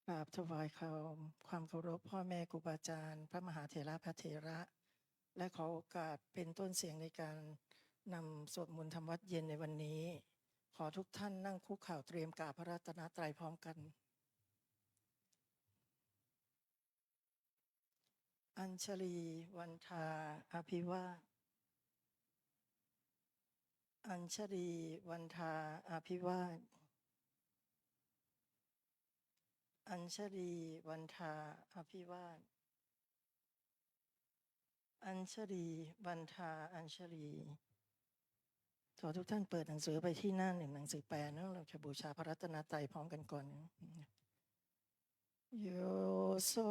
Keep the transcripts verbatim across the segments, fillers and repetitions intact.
กราบถวายความ ความเคารพพ่อแม่ครูบาอาจารย์ พระมหาเถระพระเถระ และขอโอกาสเป็นต้นเสียงในการนำสวดมนต์ทำวัตรเย็นในวันนี้ ขอทุกท่านนั่งคุกเข่าเตรียมกราบพระรัตนตรัยพร้อมกัน Añjalīvandhā abhivā- Añjalīvandhā abhivā- Añjalīvandhā abhivā- Añjalīvandhā añjalī. ขอทุกท่านเปิดหนังสือไปที่หน้าหนึ่ง หนังสือแปลเนอะ เราจะบูชาพระรัตนตรัยพร้อมกันก่อนนะ Yo so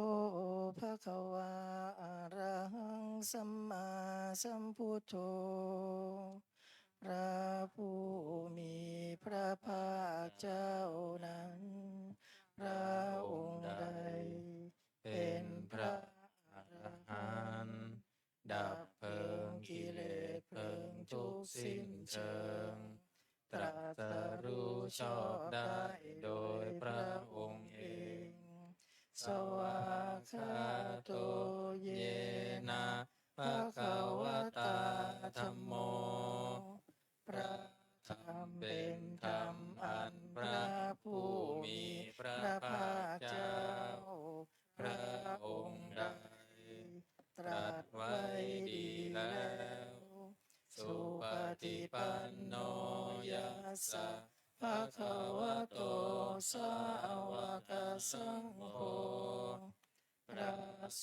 bhagavā arahaṃ sammāsambuddho พระผู้มีพระภาคเจ้านั้น พระองค์ใดเป็นพระอรหันต์ ดับเพลิงกิเลสเพลิงทุกข์สิ้นเชิง ตรัสรู้ชอบได้โดยพระองค์เอง Svākkhāto yena bhagavatā dhammo พระธรรมเป็นธรรมอันพระผู้มีพระภาคเจ้า พระองค์ใดตรัสไว้ดีแล้ว Supaṭipanno yassa bhagavato sāvakasaṅgho พระ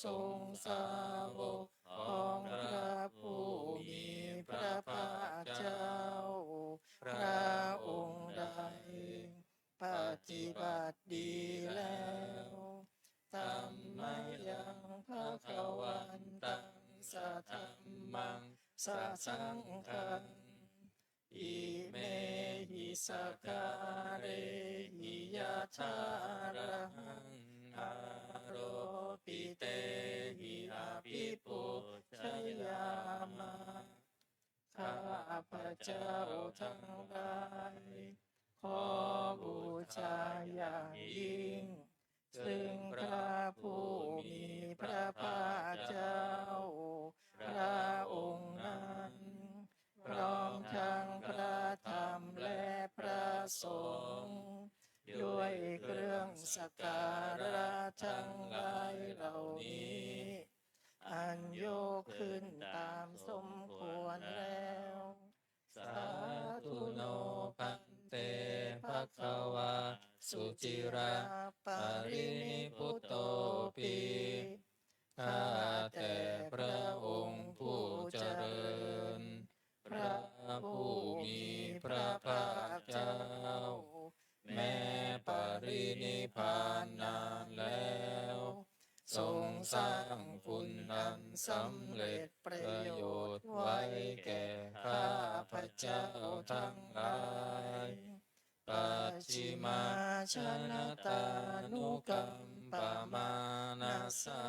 สงฆ์สาวกของพระผู้มีพระภาคเจ้า พระองค์ใดปฏิบัติดีแล้ว Tammayaṃ bhagavantaṃ sadhammaṃ sasaṅghaṃ imehi sakkārehi yathārahaṃ āropitehi abhipūjayāma. ข้าพเจ้าทั้งหลาย ขอบูชาอย่างยิ่ง ซึ่งพระผู้มีพระภาคเจ้า พระองค์นั้น พร้อมทั้งพระธรรมและพระสงฆ์ ด้วยเครื่องสักการะทั้งหลายเหล่านี้ อันยกขึ้นตามสมควรแล้ว Sādhu no bhante bhagavā suciraparinibbutopi ข้าแต่พระองค์ผู้เจริญ พระผู้มีพระภาคเจ้า แม้ปรินิพพานนานแล้ว ทรงสร้างคุณอันสำเร็จประโยชน์ไว้แก่ข้าพเจ้าทั้งหลาย Pacchimājanatānukampamānasā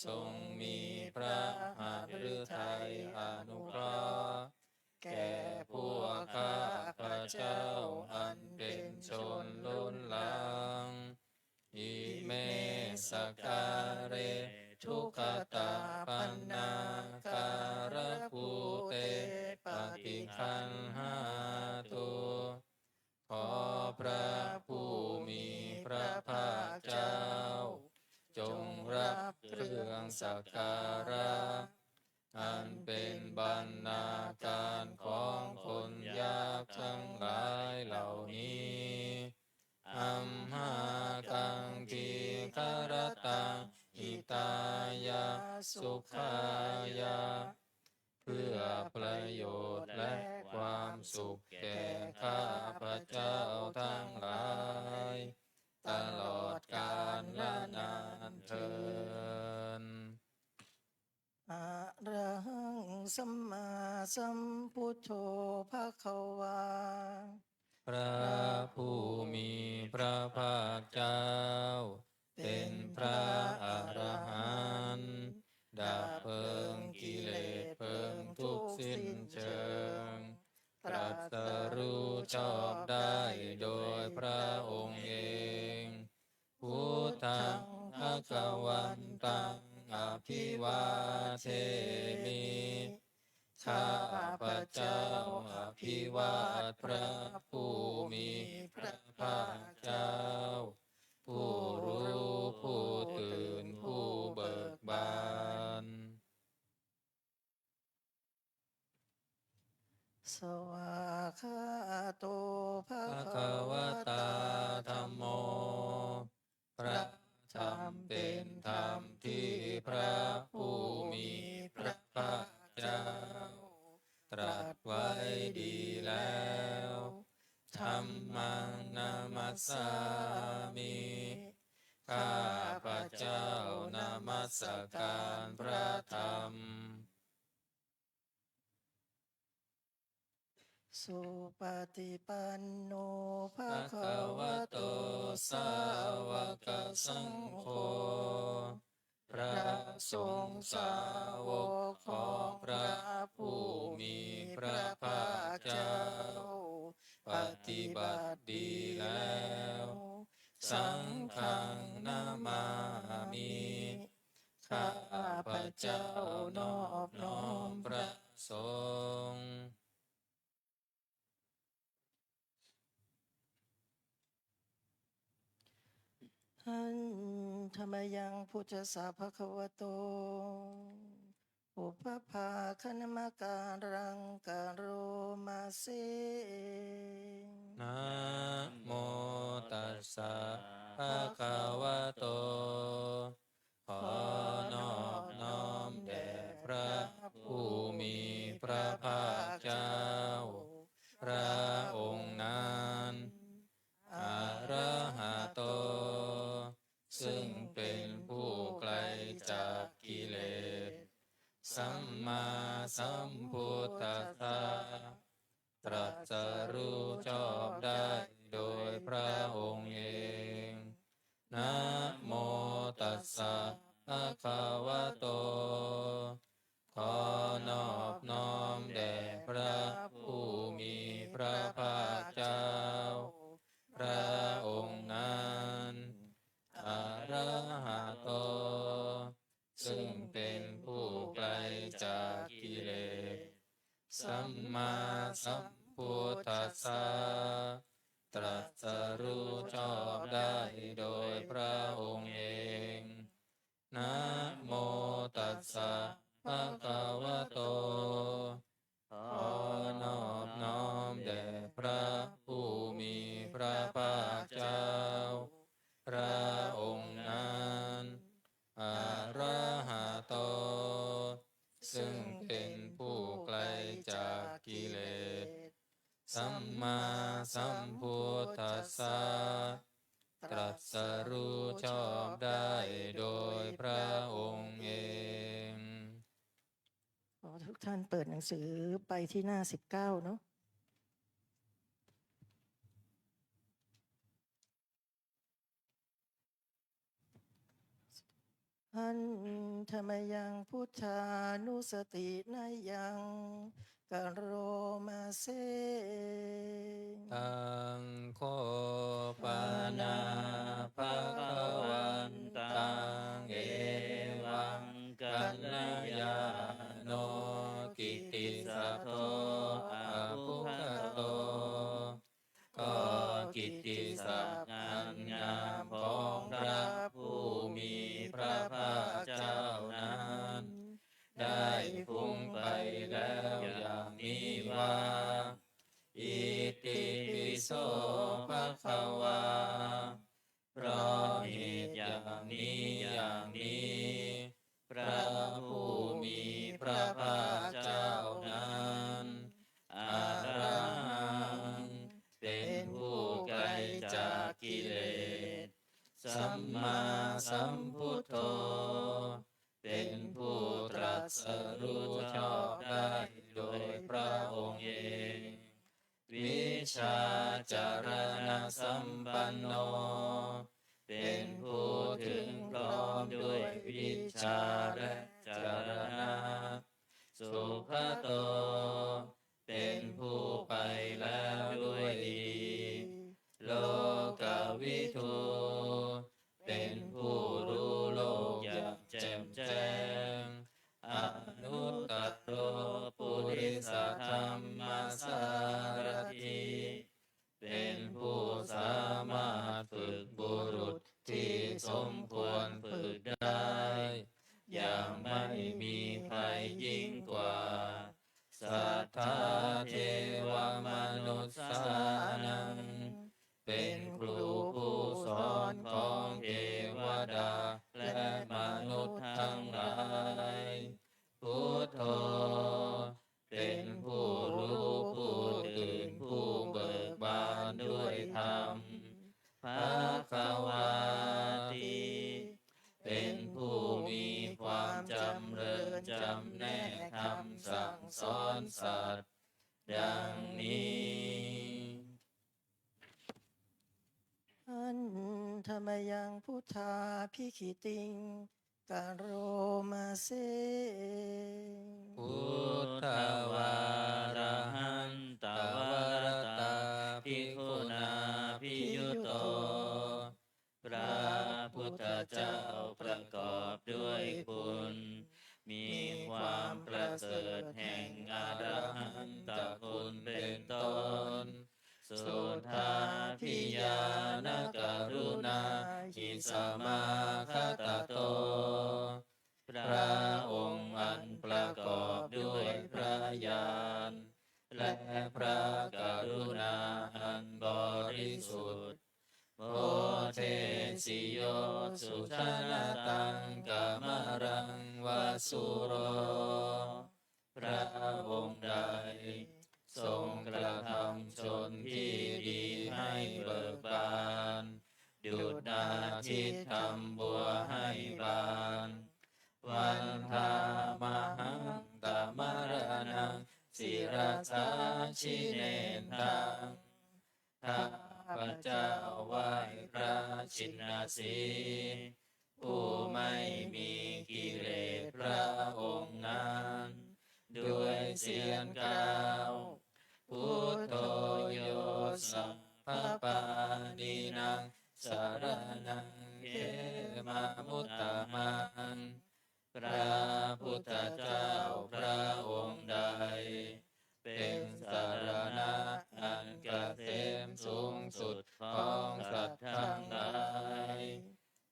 ทรงมีพระหฤทัยอนุเคราะห์ แก่พวกข้าพเจ้าอันเป็นชนล้นหลัง Ime sakkāre dukkhaṭappannā kārabhūte paṭiggaṇhātu ขอพระผู้มีพระภาคเจ้า จงรับเครื่องสักการะ อันเป็นบรรณาการของคนยากทั้งหลายเหล่านี้ Amhākaṃ dīgharattaṃ hitāya sukhāya เพื่อประโยชน์และความสุขแก่ข้าพเจ้าทั้งหลาย ตลอดกาลนานเทอญ Arahaṃ sammāsambuddho bhagavā พระผู้มีพระภาคเจ้า เป็นพระอรหันต์ ดับเพลิงกิเลสเพลิงทุกข์สิ้นเชิง ตรัสรู้ชอบได้โดยพระองค์เอง Buddhaṃ bhagavantaṃ abhivādemi. ข้าพเจ้าอภิวาทพระผู้มีพระภาคเจ้า ผู้รู้ผู้ตื่นผู้เบิกบาน Svākkhāto bhagavatā dhammo. พระธรรมเป็นธรรมที่พระผู้มีพระภาคเจ้า ตรัสไว้ดีแล้ว Dhammaṃ namassāmi. ข้าพเจ้านมัสการพระธรรม Supaṭipanno bhagavato sāvakasaṅgho. พระสงฆ์สาวกของพระผู้มีพระภาคเจ้า ปฏิบัติดีแล้ว Saṅghaṃ namāmi. ข้าพเจ้านอบน้อมพระสงฆ์ Handa mayaṃ buddhassa bhagavato pubbabhāganamakāraṃ karoma se. Namo tassa bhagavato. ขอนอบน้อมแด่พระผู้มีพระภาคเจ้า พระองค์นั้น arahato ซึ่งเป็นผู้ไกลจากกิเลส sammāsambuddhassa ตรัสรู้ชอบได้โดยพระองค์เอง Namo tassa bhagavato. ขอนอบน้อมแด่พระผู้มีพระภาคเจ้า พระองค์นั้น arahato ซึ่งเป็นผู้ไกลจากกิเลส sammāsambuddhassa ตรัสรู้ชอบได้โดยพระองค์เอง Namo tassa bhagavato. ขอนอบน้อมแด่พระผู้มีพระภาคเจ้า พระองค์นั้น arahato ซึ่งเป็นผู้ไกลจากกิเลส sammāsambuddhassa ตรัสรู้ชอบได้โดยพระองค์เอง ขอทุกท่านเปิดหนังสือไปที่หน้าสิบเก้าเนาะ Handa mayaṃ buddhānussatinayaṃ karoma se. Taṃ kho pana bhagavantaṃ evaṃ kalyāṇo kittisaddo abbhuggato. ก็กิตติศัพท์อันงามของพระผู้มีพระภาคเจ้านั้น ได้ฟุ้งไปแล้วอย่างนี้ว่า Itipi so bhagavā. เพราะเหตุอย่างนี้อย่างนี้ พระผู้มีพระภาคเจ้านั้น arahaṃ เป็นผู้ไกลจากกิเลส sammāsambuddho เป็นผู้ตรัสรู้ชอบได้โดยพระองค์เอง vijjācaraṇasampanno เป็นผู้ถึงพร้อมด้วยวิชชาและจารณะ sugato เป็นผู้ไปแล้วด้วยดี lokavidū เป็น มีภัยยิ่งกว่า Satthā devamanussānaṃ เป็นครูผู้สอนของเทวดาและมนุษย์ทั้งหลาย Buddho เป็นผู้รู้ผู้ตื่นผู้เบิกบานด้วยธรรม Bhagavāti เป็นผู้มีความจำเริญจำแนกธรรมสั่งสอนสัตว์ ดังนี้ Handa mayaṃ buddhābhigītiṃ karoma se. Buddhavārahantavarattabhigūnābhiyutto พระพุทธเจ้าประกอบด้วยคุณ มีความประเสริฐแห่งอรหันตคุณเป็นต้น Suddhābhiñāṇakaruṇāhi samāgatatto พระองค์อันประกอบด้วยพระญาณ และพระกรุณาอันบริสุทธิ์ Bodhesi yo sujanataṃ kamalaṃ va sūro พระองค์ใดทรงกระทำชนที่ดีให้เบิกบาน ดุจนาทิตย์ทำบัวให้บาน Vandāmahaṃ tamaraṇaṃ sirasā jinendaṃ ข้าพเจ้าไหว้พระชินสีห์ ผู้ไม่มีกิเลสพระองค์นั้น ด้วยเสียงกล่าว Buddho yo sabbapāṇīnaṃ saraṇaṃ khemam uttamaṃ พระพุทธเจ้าพระองค์ใด เป็นสรณะอันเกษมสูงสุดของสัตว์ทั้งหลาย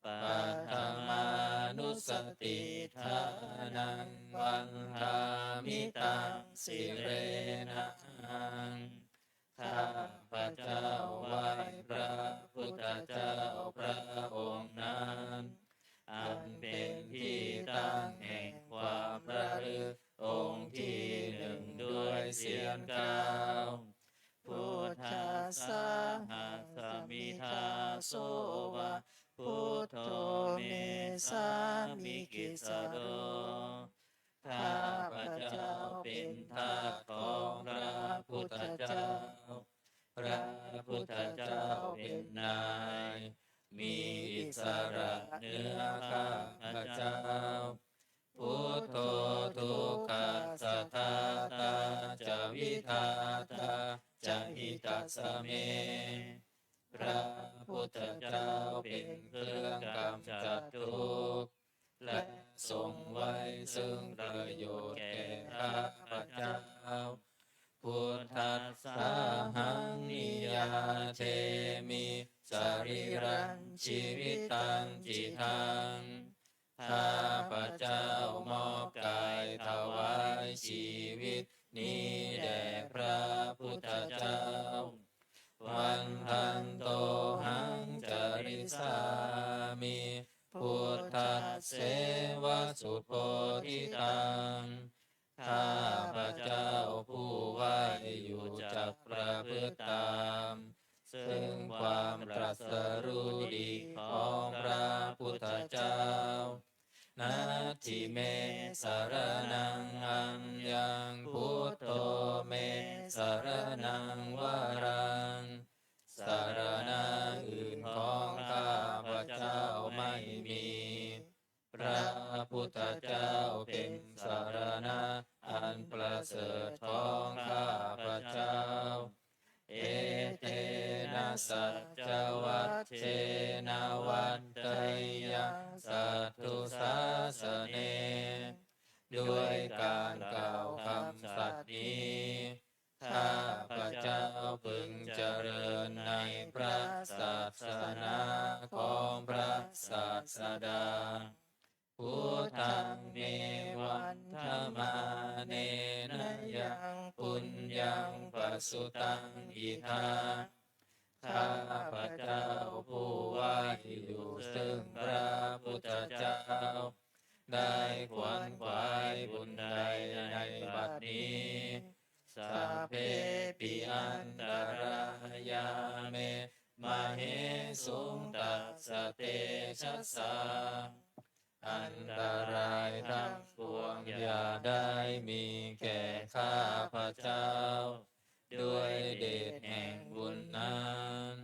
Paṭhamānussatiṭṭhānaṃ vandāmi taṃ sirenahaṃ ข้าพเจ้าไหว้พระพุทธเจ้าพระองค์นั้น อันเป็นที่ตั้งแห่งความระลึกองค์ที่หนึ่งด้วยเสียงกล่าว Buddhassāhasmi dāso va buddho me sāmikissaro ข้าพเจ้าเป็นทาสของพระพุทธเจ้า พระพุทธเจ้าเป็นนาย มีอิสระเหนือข้าพเจ้า Buddho dukkhassa ghātā ca vidhātā ca hitassa me พระพุทธเจ้าเป็นเครื่องกำจัดทุกข์ และทรงไว้ซึ่งประโยชน์แก่ข้าพเจ้า Buddhassāhaṃ niyyādemi sarīrañjīvitañcidaṃ ข้าพเจ้ามอบกายถวายชีวิตนี้แด่พระพุทธเจ้า Vandantohaṃ carissāmi buddhasseva subodhitaṃ ข้าพเจ้าผู้ไหว้อยู่จักประพฤติตาม ซึ่งความตรัสรู้ดีของพระพุทธเจ้า Natthi me saraṇaṃ aññaṃ buddho me saraṇaṃ varaṃ สรณะอื่นของข้าพเจ้าไม่มี พระพุทธเจ้าเป็นสรณะอันประเสริฐของข้าพเจ้า Etena saccavajjena vaḍḍheyyaṃ satthu sāsane ด้วยการกล่าวคำสัตย์นี้ ข้าพเจ้าพึงเจริญในพระศาสนาของพระศาสดา Buddhaṃ me vandamānena yaṃ puññaṃ pasutaṃ idha. ข้าพเจ้าผู้ไหว้อยู่ซึ่งพระพุทธเจ้า ได้ขวนขวายบุญใดในบัดนี้ Sabbepi antarāyā me māhesuṃ tassa tejasā. อันตรายทั้งปวงอย่าได้มีแก่ข้าพเจ้า ด้วยเดชแห่งบุญนั้น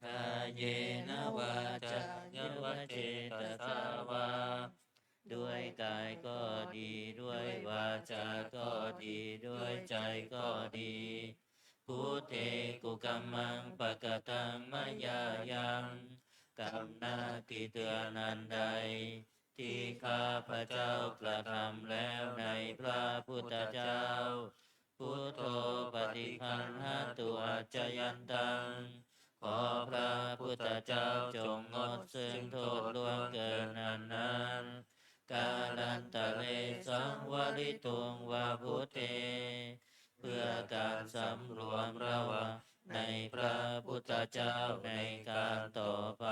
Kāyena vācāya va cetasā vā. ด้วยกายก็ดี ด้วยวาจาก็ดี ด้วยใจก็ดี Buddhe kukammaṃ pakataṃ mayā yaṃ. กรรมหน้าที่เตือนอันใด ที่ข้าพเจ้ากระทำแล้วในพระพุทธเจ้า Buddho paṭiggaṇhatu accayantaṃ. ขอพระพุทธเจ้าจงงดซึ่งโทษล่วงเกินอันนั้น Kālantare saṃvarituṃ va Buddhe. เพื่อการสำรวมระวังในพระพุทธเจ้าในการต่อไป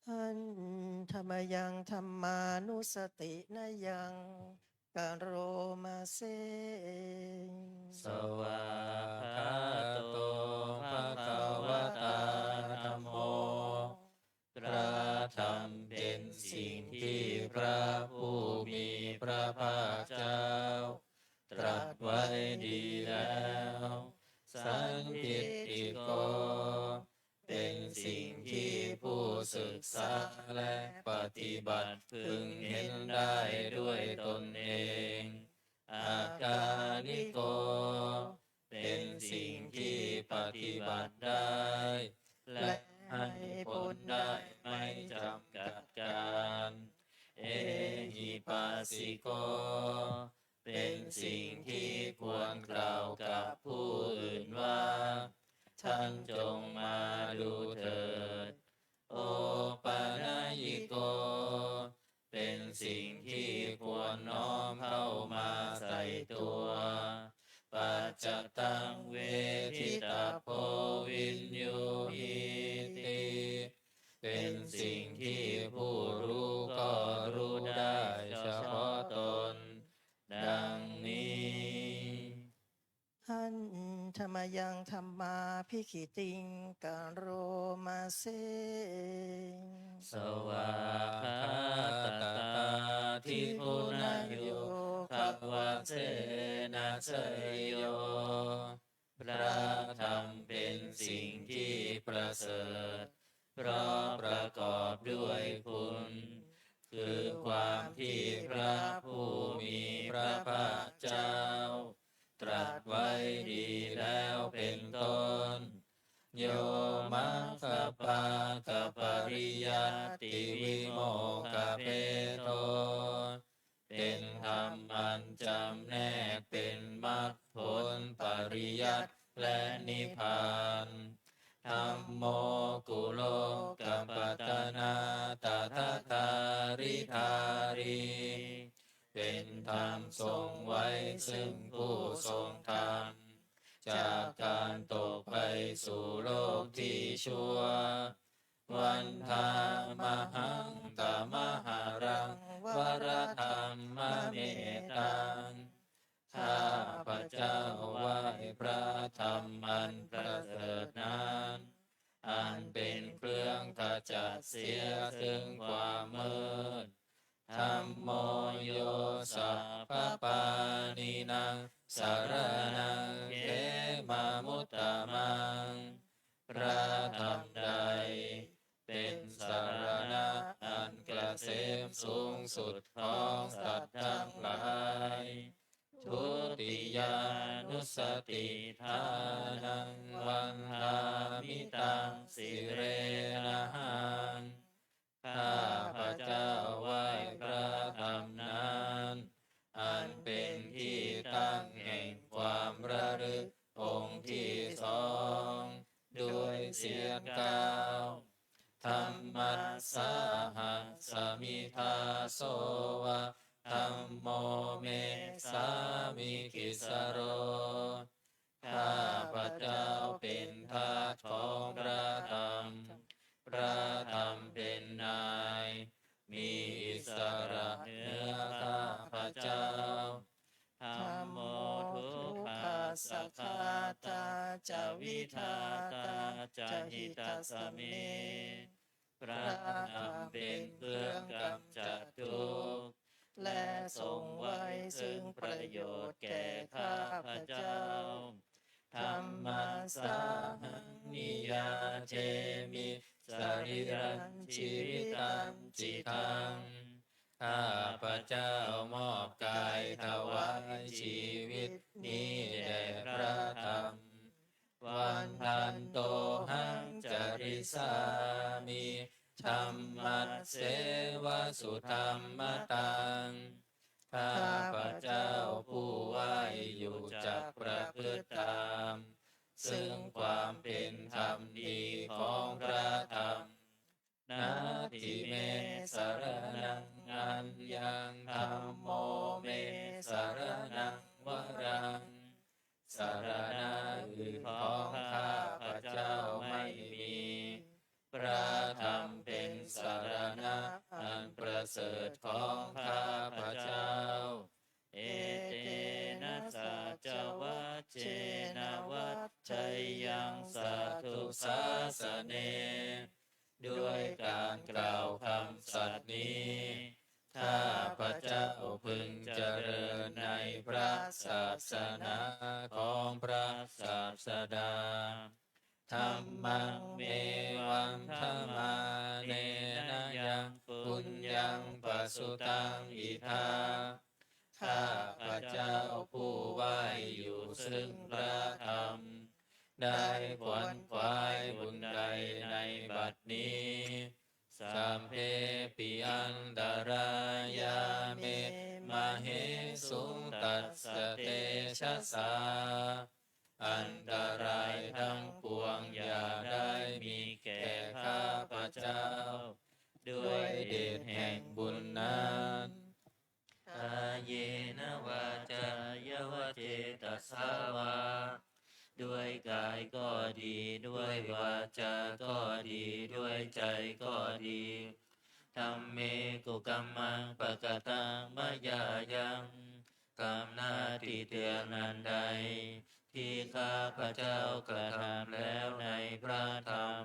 Handa mayaṃ dhammānussatinayaṃ karoma se. Svākkhāto bhagavatā dhammo. พระธรรมเป็นสิ่งที่พระผู้มีพระภาคเจ้า ตรัสไว้ดีแล้ว Sandiṭṭhiko เป็นสิ่งที่ผู้ศึกษาและปฏิบัติพึงเห็นได้ด้วยตนเอง Akāliko เป็นสิ่งที่ปฏิบัติได้ และให้ผลได้ไม่จำกัดกาล Ehipassiko เป็นสิ่งที่ควรกล่าวกับผู้อื่นว่า ท่านจงมาดูเถิด Opanayiko เป็นสิ่งที่ควรน้อมเข้ามาใส่ตัว Paccattaṃ veditabbo viññūhīti เป็นสิ่งที่ผู้รู้ก็รู้ได้เฉพาะตน ดังนี้ Handa mayaṃ dhammābhigītiṃ karoma se. Svākkhātatādiguṇayogavasena seyyo. พระธรรมเป็นสิ่งที่ประเสริฐ เพราะประกอบด้วยคุณ คือความที่พระผู้มีพระภาคเจ้า ตรัสไว้ดีแล้วเป็นต้น Yo maggapākapariyattivimokkhabhedo เป็นธรรมอันจำแนกเป็นมรรคผลปริยัติและนิพพาน Dhammo kulokapatanā tadadhāridhārī เป็นธรรมทรงไว้ซึ่งผู้ทรงธรรม จากการตกไปสู่โลกที่ชั่ว Vandāmahaṃ tamaharaṃ varadhammametaṃ. ข้าพเจ้าไหว้พระธรรมอันประเสริฐนั้น อันเป็นเครื่องขจัดเสียซึ่งความมืด Dhammo yo sabbapāṇīnaṃ saraṇaṃ khemamuttamaṃ. พระธรรมใด เป็นสรณะอันเกษมสูงสุดของสัตว์ทั้งหลาย Dutiyānussatiṭṭhānaṃ vandāmi taṃ sirenahaṃ. ข้าพเจ้าไหว้พระธรรมนั้น อันเป็นที่ตั้งแห่งความระลึกองค์ที่สอง ด้วยเสียงก้าว tasmiṃ dāso va dhammo me sāmikissaro. ข้าพเจ้าเป็นทาสของพระธรรม พระธรรมเป็นนาย มีอิสระเหนือข้าพเจ้า dhammo dukkhassa ghātā ca vidhātā ca hitassa me. พระธรรมเป็นเครื่องกำจัดทุกข์ และทรงไว้ซึ่งประโยชน์แก่ข้าพเจ้า dhammassāhaṃ niyyādemi sarīrañjīvitañcidaṃ. ข้าพเจ้ามอบกายถวายชีวิตนี้แด่พระธรรม vandantohaṃ carissāmi dhammasseva sudhammataṃ. ข้าพเจ้าผู้ไหว้อยู่จักประพฤติตาม ซึ่งความเป็นธรรมดีของพระธรรม natthi me saraṇaṃ aññaṃ dhammo me saraṇaṃ varaṃ. สรณะอื่นของข้าพเจ้าไม่มี พระธรรมเป็นสรณะอันประเสริฐของข้าพเจ้า etena saccavajjena vaḍḍheyyaṃ satthu sāsane. ด้วยการกล่าวคำสัตย์นี้ ข้าพเจ้าพึงเจริญในพระศาสนาของพระศาสดา dhammaṃ me vandamānena yaṃ puññaṃ pasutaṃ idha. ข้าพเจ้าผู้ไหว้อยู่ซึ่งพระธรรม ได้ขวนขวายบุญใดในบัดนี้ sabbepi antarāyā me māhesuṃ tassa tejasā. อันตรายทั้งปวงอย่าได้มีแก่ข้าพเจ้า ด้วยเดชแห่งบุญนั้น kāyena vācāya va cetasā vā. ด้วยกายก็ดี ด้วยวาจาก็ดี ด้วยใจก็ดี dhamme kukammaṃ pakataṃ mayā yaṃ. กรรมหน้าที่เตือนอันใด ที่ข้าพเจ้ากระทำแล้วในพระธรรม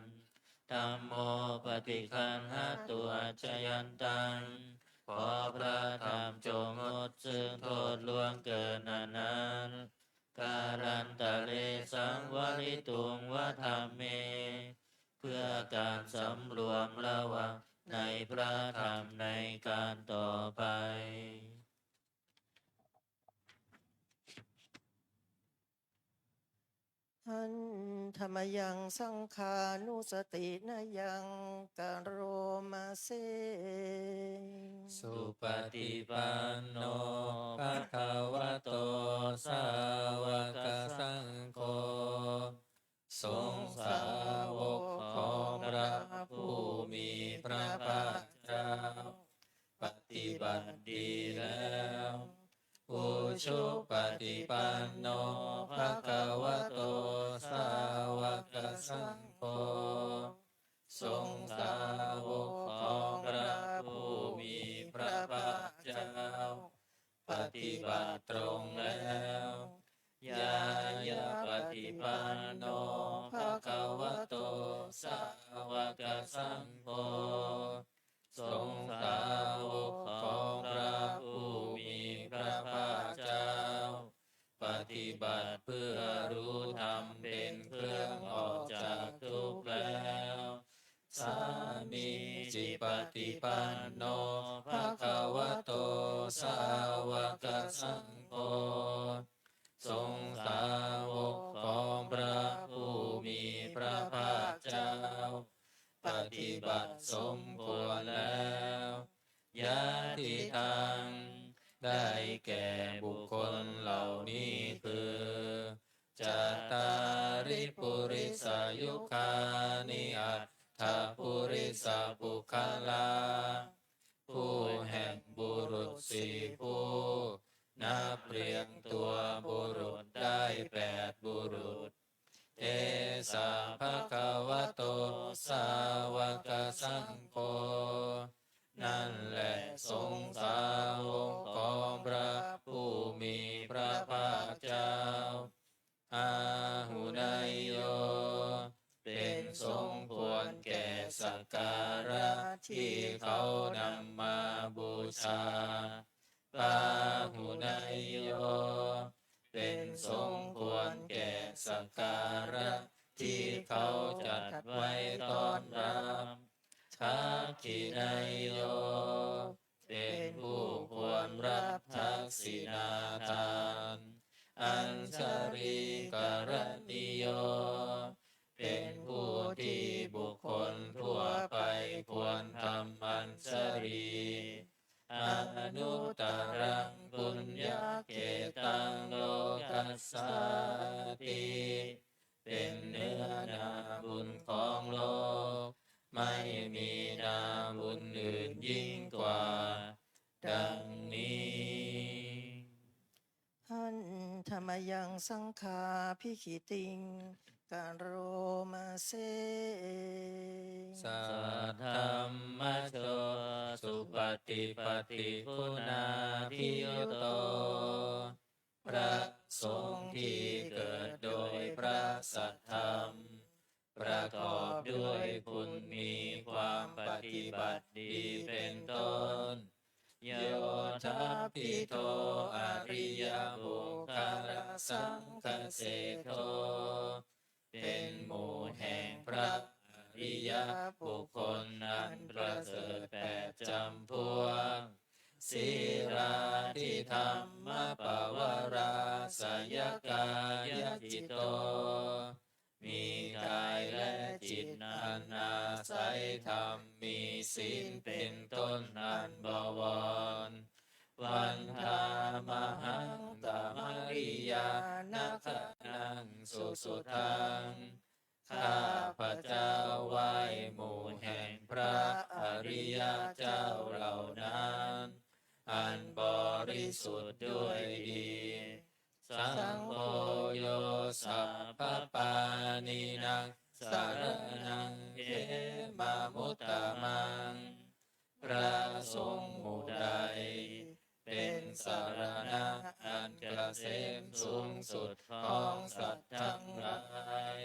dhammo paṭiggaṇhatu accayantaṃ. ขอพระธรรมจงงดซึ่งโทษล่วงเกินอันนั้น kālantare saṃvarituṃ va dhamme. เพื่อการสำรวมระวังในพระธรรมในการต่อไป handa mayaṃ saṅghānussatinayaṃ karoma se. Supaṭipanno bhagavato sāvakasaṅgho. สงฆ์สาวกของพระผู้มีพระภาคเจ้า ปฏิบัติดีแล้ว ujupaṭipanno bhagavato sāvakasaṅgho. สงฆ์สาวกของพระผู้มีพระภาคเจ้า ปฏิบัติตรงแล้ว ñāyapaṭipanno bhagavato sāvakasaṅgho. สงฆ์สาวกของพระผู้มีพระภาคเจ้า ปฏิบัติเพื่อรู้ธรรมเป็นเครื่องออกจากทุกข์แล้ว sāmīcipaṭipanno bhagavato sāvakasaṅgho. สงฆ์สาวกของพระผู้มีพระภาคเจ้า ปฏิบัติสมควรแล้ว yadidaṃ ได้แก่บุคคลเหล่านี้คือ cattāri purisayugāni aṭṭha ปุริสะปุคคละ ผู้แห่งบุรุษสี่ผู้ นับเรียงตัวบุรุษได้แปดบุรุษ เอสะ ภะคะวะโต สาวกสังโฆ นั่นแหละสงฆ์สาวกของพระผู้มีพระภาคเจ้า อาหุเนยโย เป็นสงฆ์ควรแก่สักการะที่เขานำมาบูชา ปาหุเนยโย เป็นสงฆ์ควรแก่สักการะที่เขาจัดไว้ต้อนรับ ทักขิเนยโย เป็นผู้ควรรับทักษิณาทาน อัญชลีกรณิโย เป็นผู้ที่บุคคลทั่วไปควรทำอัญชลี อนุตตรังปุญญเขตังโลกัสสาติ เป็นเนื้อนาบุญของโลก ไม่มีนาบุญอื่นยิ่งกว่า ดังนี้ Handa mayaṃ saṅghābhigītiṃ karoma se. Saddhammajo supaṭipattiguṇādiyutto พระสงฆ์ที่เกิดโดยพระสัทธรรม ประกอบด้วยคุณมีความปฏิบัติดีเป็นต้น Yodapito ariyapuggalasaṅghaseṭṭho เป็นหมู่แห่งพระอริยบุคคลอันประเสริฐแปดจำพวก Sīlādidhammapavarāsayakāyacitto มีกายและจิตอันอาศัยธรรม มีศีลเป็นต้นอันบวร Vandāmahaṃ tamariyāna gaṇaṃ susuddhaṃ ข้าพเจ้าไหว้หมู่แห่งพระอริยเจ้าเหล่านั้น อันบริสุทธิ์ด้วยดี Saṅgho yo sabbapāṇīnaṃ saraṇaṃ khemamuttamaṃ พระสงฆ์หมู่ใด เป็นสรณะอันเกษมสูงสุดของสัตว์ทั้งหลาย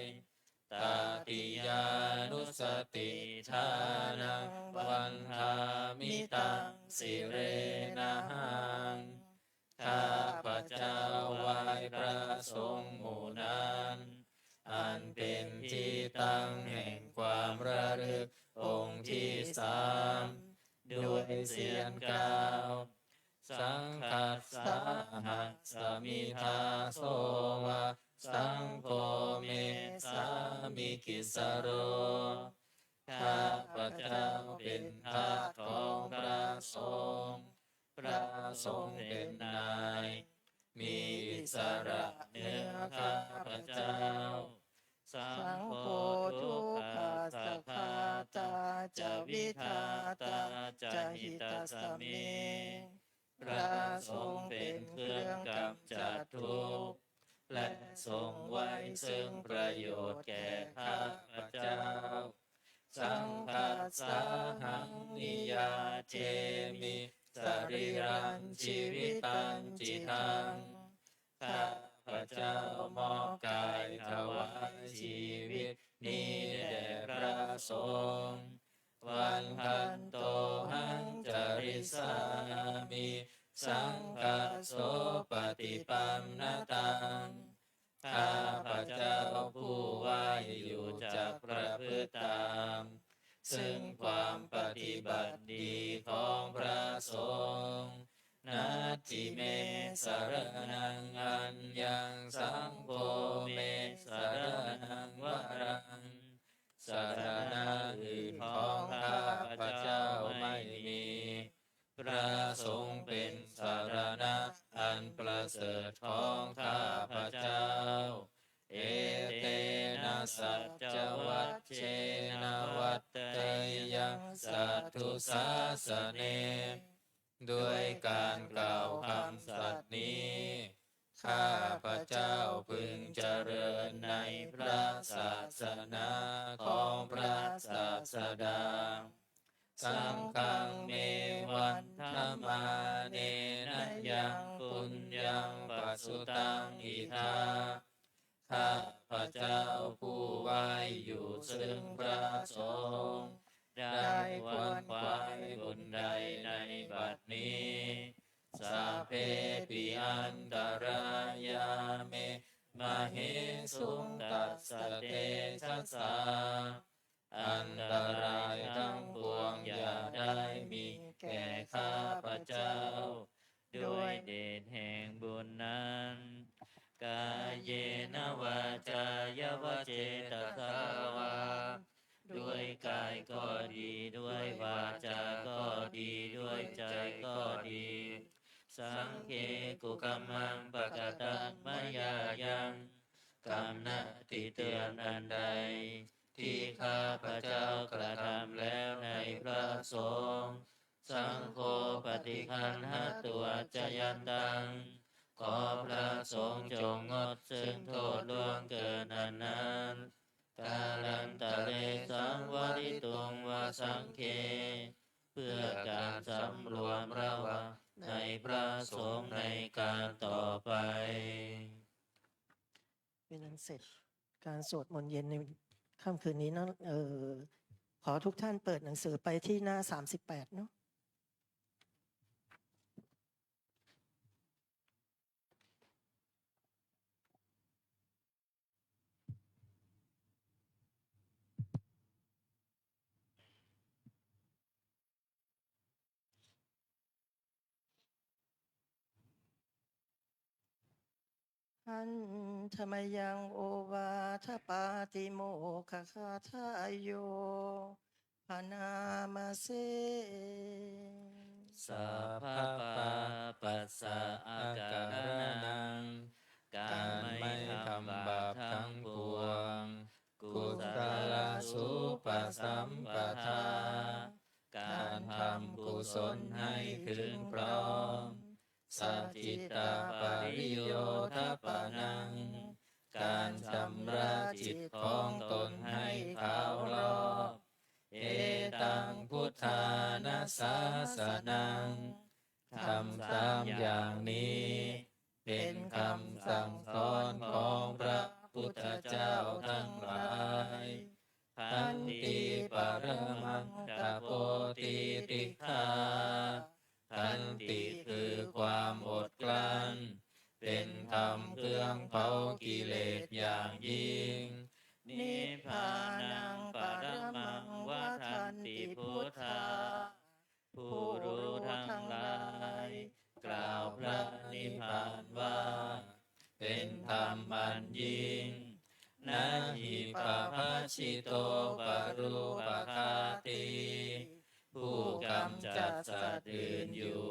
Tatiyānussatiṭṭhānaṃ vandāmi taṃ sirenahaṃ ข้าพเจ้าไหว้พระสงฆ์หมู่นั้น อันเป็นที่ตั้งแห่งความระลึกองค์ที่สาม ด้วยเสียงกล่าว Saṅghassāhasmi dāso va, saṅgho me sāmikissaro ข้าพเจ้าเป็นทาสของพระสงฆ์ พระสงฆ์เป็นนาย มีอิสระเหนือข้าพเจ้า Saṅgho dukkhassa ghātā ca vidhātā ca hitassa me พระสงฆ์เป็นเครื่องกำจัดทุกข์ และทรงไว้ซึ่งประโยชน์แก่ข้าพเจ้า Saṅghassāhaṃ niyyādemi sarīrañjīvitañcidaṃ ข้าพเจ้ามอบกายถวายชีวิตนี้แด่พระสงฆ์ Vandantohaṃ carissāmi saṅghassopaṭipannataṃ ข้าพเจ้าผู้ไหว้อยู่จักประพฤติตาม ซึ่งความปฏิบัติดีของพระสงฆ์ Natthi me saraṇaṃ aññaṃ saṅgho me saraṇaṃ varaṃ สรณะอื่นของข้าพเจ้าไม่มี พระสงฆ์เป็นสรณะอันประเสริฐของข้าพเจ้า Etena saccavajjena vaḍḍhe sāsane. ด้วยการกล่าวคำสัตย์นี้ ข้าพเจ้าพึงเจริญในพระศาสนาของพระศาสดา Saṅghaṃ me vandamānena yaṃ puññaṃ pasutaṃ idha. ข้าพเจ้าผู้ไหว้อยู่ซึ่งพระสงฆ์ ได้ขวนขวายบุญใดในบัดนี้ Sabbepi antarāyā me māhesuṃ tassa tejasā. อันตรายทั้งปวงอย่าได้มีแก่ข้าพเจ้า ด้วยเดชแห่งบุญนั้น Kāyena vācāya va cetasā vā. ด้วยกายก็ดี ด้วยวาจาก็ดี ด้วยใจก็ดี Saṅghe kukammaṃ pakataṃ mayā yaṃ. กรรมคติเตือนอันใด ที่ข้าพเจ้ากระทำแล้วในพระสงฆ์ Saṅgho paṭiggaṇhatu accayantaṃ. ขอพระสงฆ์จงงดซึ่งโทษล่วงเกินอันนั้น Kālantare saṃvarituṃ va saṅghe. เพื่อการสำรวมระวังในพระสงฆ์ในการต่อไป เป็นอันเสร็จการสวดมนต์เย็นในค่ำคืนนี้เนาะ เอ่อ ขอทุกท่านเปิดหนังสือไปที่หน้าสามสิบแปดเนาะ Handa mayaṃ ovādapātimokkhagāthāyo bhaṇāma se. Sabbapāpassa akaraṇaṃ. การไม่ทำบาปทั้งปวง Kusalasupasampadā. การทำกุศลให้ถึงพร้อม Sacittapariyodapanaṃ. การชำระจิตของตนให้ขาวรอบ Etaṃ buddhāna sāsanaṃ. ธรรมสามอย่างนี้ เป็นคำสั่งสอนของพระพุทธเจ้าทั้งหลาย Khanti paramaṃ tapo titikkhā. ขันติคือความอดกลั้น เป็นธรรมเครื่องเผากิเลสอย่างยิ่ง Nibbānaṃ paramaṃ vadanti buddhā. ผู้รู้ทั้งหลายกล่าวพระนิพพานว่า เป็นธรรมอันยิ่ง Na hi pabbajito parūpaghātī. ผู้กำจัดสัตว์อื่นอยู่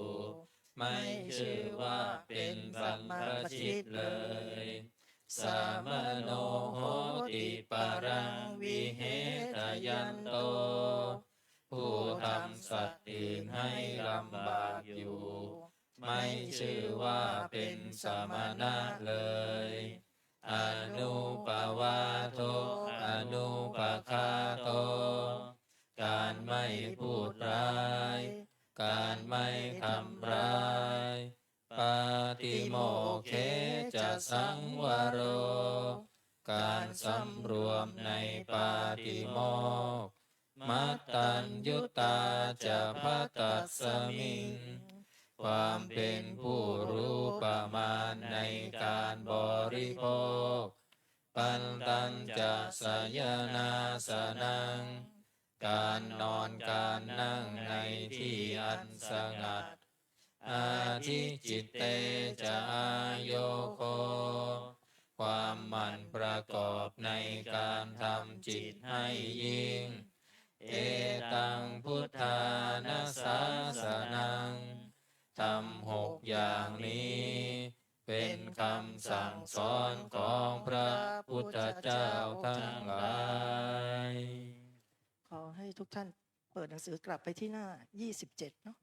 ไม่ชื่อว่าเป็นบรรพชิตเลย Samaṇo hoti paraṃ vihetayanto. ผู้ทำสัตว์อื่นให้ลำบากอยู่ ไม่ชื่อว่าเป็นสมณะเลย Anuppavādo anupaghāto. การไม่พูดร้าย การไม่ทำร้าย Pātimokkhe ca saṃvaro. การสำรวมในปาติโมกข์ Mattaññutā ca bhaddasmiṃ. ความเป็นผู้รู้ประมาณในการบริโภค Pantañca sayanāsanaṃ. การนอนการนั่งในที่อันสงัด Ādhicitte ca āyogo. ความหมั่นประกอบในการทำจิตให้ยิ่ง Etaṃ buddhāna sāsanaṃ. ธรรมหกอย่างนี้ เป็นคำสั่งสอนของพระพุทธเจ้าทั้งหลาย ขอให้ทุกท่าน เปิดหนังสือกลับไปที่หน้า ยี่สิบเจ็ด เนาะ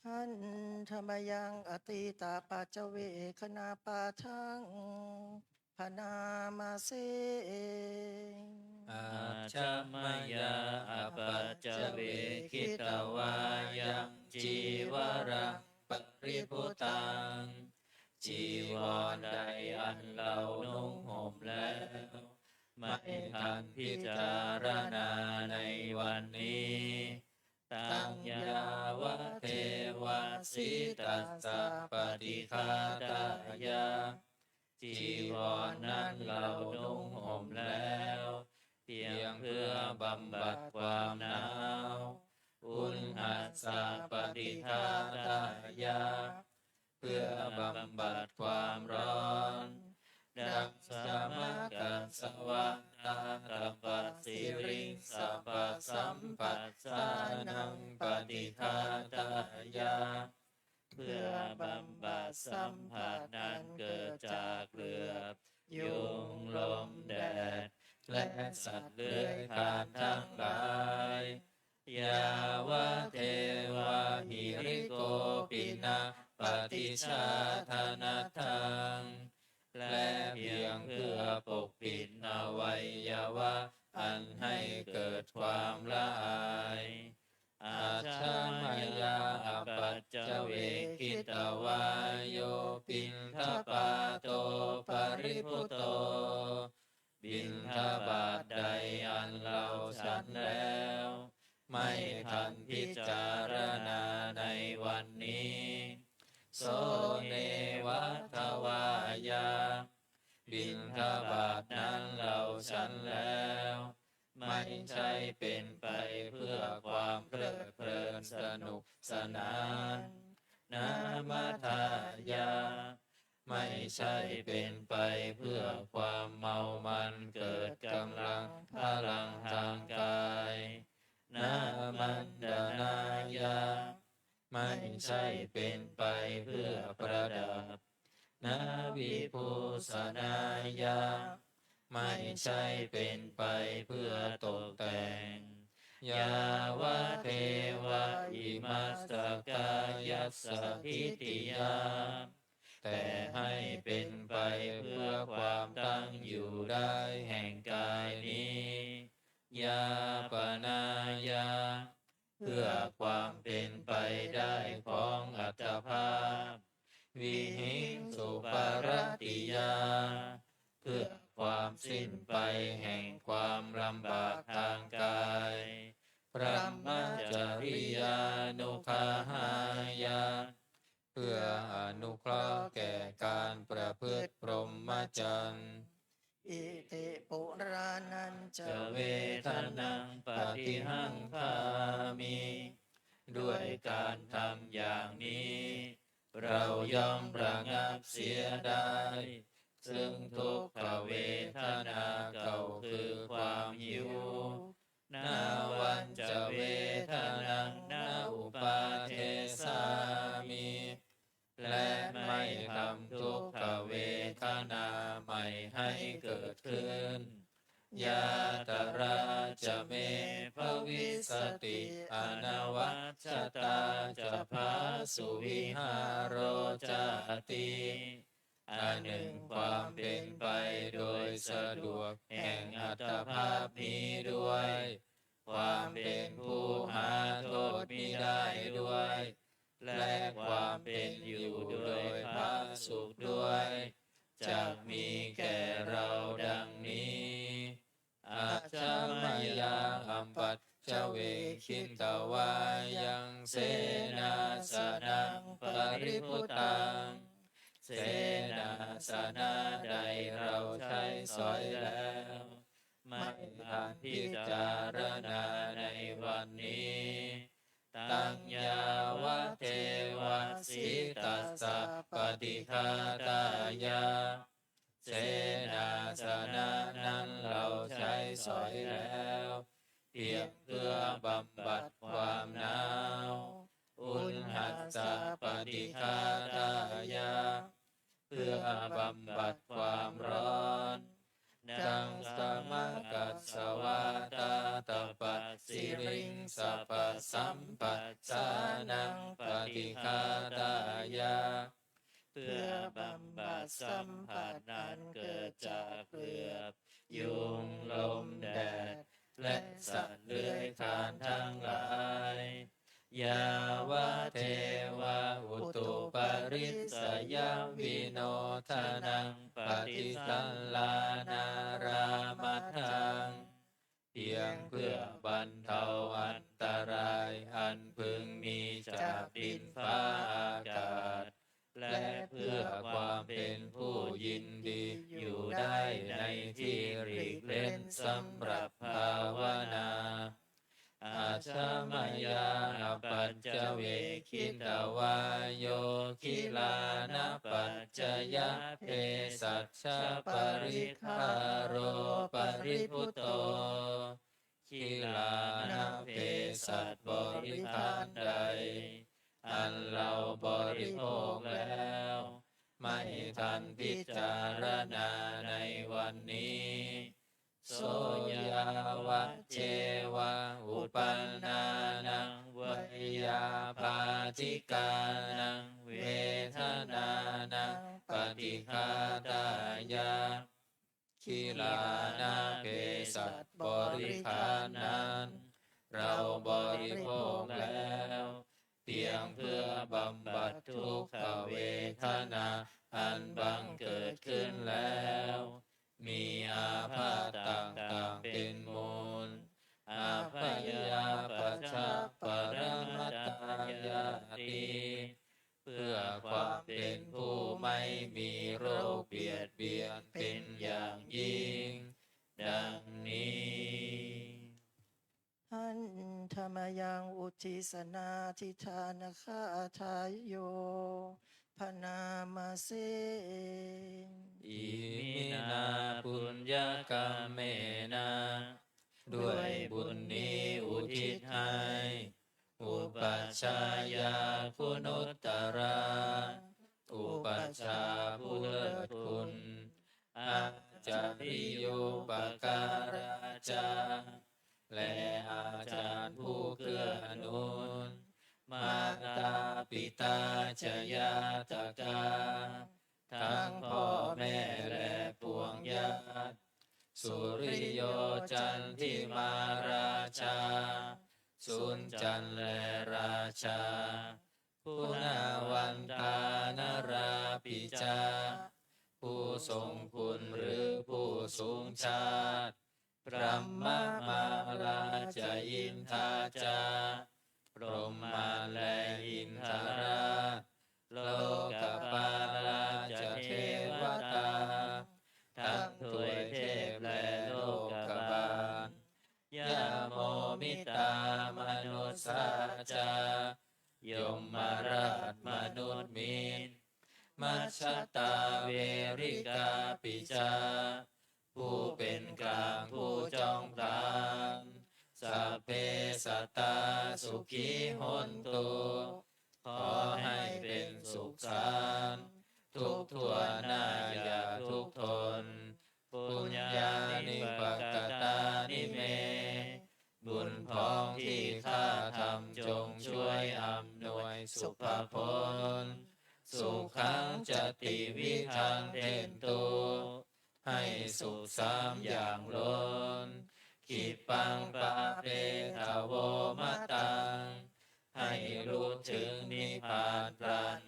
Handa mayaṃ atītapaccavekkhaṇapāṭhaṃ bhaṇāma se. Ajja mayā apaccavekkhitvā yaṃ cīvaraṃ paribhuttaṃ. จีวรใดอันเรานุ่งห่มแล้ว ไม่ทันพิจารณาในวันนี้ Taṃ yāvadeva sītassa paṭighātāya. จีวรนั้นเรานุ่งห่มแล้ว เพียงเพื่อบำบัดความหนาว Uṇhassa paṭighātāya. เพื่อบำบัดความร้อน Dassamakasavātātapasiriṃsapasamphassānaṃ paṭighātāya. เพื่อบำบัดสัมผัสนั้นเกิดจากเหลือบ ยุง ลม แดด และสัตว์เลื้อยคลานทั้งหลาย Yāvadeva hirikopinapaṭicchādanatthaṃ. และเพียงเพื่อปกปิดอวัยวะอันให้เกิดความละอาย Ajja mayā apaccavekkhitvā yo piṇḍapāto paribhutto. บิณฑบาตใดอันเราฉันแล้ว ไม่ทันพิจารณาในวันนี้ So neva davāya. บิณฑบาตนั้นเราฉันแล้ว ไม่ใช่เป็นไปเพื่อความเพลิดเพลินสนุกสนาน Na madāya. ไม่ใช่เป็นไปเพื่อความเมามันเกิดกำลังพลังทางกาย Na maṇḍanāya. ไม่ใช่เป็นไปเพื่อประดับ Na vibhūsanāya. ไม่ใช่เป็นไปเพื่อตกแต่ง Yāvadeva imassa kāyassa ṭhitiyā. แต่ให้เป็นไปเพื่อความตั้งอยู่ได้แห่งกายนี้ Yāpanāya. เพื่อความเป็นไปได้ของอัตภาพ Vihiṃsuparatiyā. เพื่อความสิ้นไปแห่งความลำบากทางกาย Brahmacariyānuggahāya. เพื่ออนุเคราะห์แก่การประพฤติพรหมจรรย์ Iti purāṇañca vedanaṃ paṭihaṅkhāmi. ด้วยการทำอย่างนี้ เราย่อมระงับเสียได้ ซึ่งทุกขเวทนาเก่าคือความหิว Nāvañca vedanaṃ na uppādessāmi. และไม่ทำทุกขเวทนาใหม่ให้เกิดขึ้น Yātrā ca me bhavissati anavajjatā ca phāsuvihāro cāti. อันหนึ่งความเป็นไปโดยสะดวกแห่งอัตภาพนี้ด้วย ความเป็นผู้หาโทษมิได้ด้วย และความเป็นอยู่โดยผาสุกด้วย จักมีแก่เราดังนี้ Ajja mayā apaccavekkhitvā yaṃ senāsanaṃ paribhuttaṃ. เสนาสนะใดเราใช้สอยแล้ว ไม่ทันพิจารณาในวันนี้ Taṃ yāvadeva sītassa paṭighātāya. เสนาสนะนั้นเราใช้สอยแล้ว เพียงเพื่อบำบัดความหนาว Uṇhassa paṭighātāya. เพื่อบำบัดความร้อน Taṃ samaggassa vātātapasiriṃsapasamphassānaṃ paṭighātāya. เพื่อบำบัดสัมผัสอันเกิดจากเหลือบ ยุง ลม แดด และสัตว์เลื้อยคลานทั้งหลาย Yāvadeva utuparissayavinodanaṃ paṭisallānārāmatthaṃ. เพียงเพื่อบรรเทาอันตรายอันพึงมีจากดินฟ้าอากาศ และเพื่อความเป็นผู้ยินดีอยู่ได้ในที่หลีกเล่นสำหรับภาวนา Ajja mayā apaccavekkhitvā yo gilānapaccayabhesajjaparikkhāro paribhutto. กิลานะเภสัชบริขารใด อันเราบริโภคแล้ว ไม่ทันพิจารณาในวันนี้ So yāvajjeva uppannānaṃ veyyābādhikānaṃ vedanānaṃ paṭighātāya. กิลานะเภสัชบริขารนั้น เราบริโภคแล้ว เพียงเพื่อบำบัดทุกขเวทนาอันบังเกิดขึ้นแล้ว มีอาพาธต่างๆเป็นมูล Abyāpajjhaparamatāyāti. เพื่อความเป็นผู้ไม่มีโรคเบียดเบียนเป็นอย่างยิ่ง ดังนี้ Handa mayaṃ uddissa nādidānagāthāyo bhaṇāma se. Iminā puññakammena. ด้วยบุญนี้อุทิศให้ upajjhāyā guṇuttarā. อุปัชฌาย์ผู้เลิศคุณ ācariyūpakārā ca. และอาจารย์ผู้เกื้อหนุน mātā pitā ca ñātakā. ทั้งพ่อแม่และปวงญาติ suriyo candimā rājā. สุนจันทร์และราชา guṇavantā narāpi ca. ผู้ทรงคุณหรือผู้สูงชาติ brahmamārā ca indā ca. พรหมมารและอินทราช lokapālā ca devatā. ทั้งทวยเทพและโลกบาล yamo mittā manussā ca. ยมราชมนุษย์มิตร majjhattā verikāpi ca. ผู้เป็นกลางผู้จองผลาญ sabbe sattā sukhī hontu. ขอให้เป็นสุขสันต์ทุกทั่วหน้าอย่าทุกทน puññāni pakatāni me. บุญพ้องที่ข้าทำจงช่วยอำนวยสุภผล sukhaṃ ca tividhaṃ dentu. ให้สุขสามอย่างล้น khippaṃ pāpetha vomataṃ. ให้ลุถึงนิพพานพลัน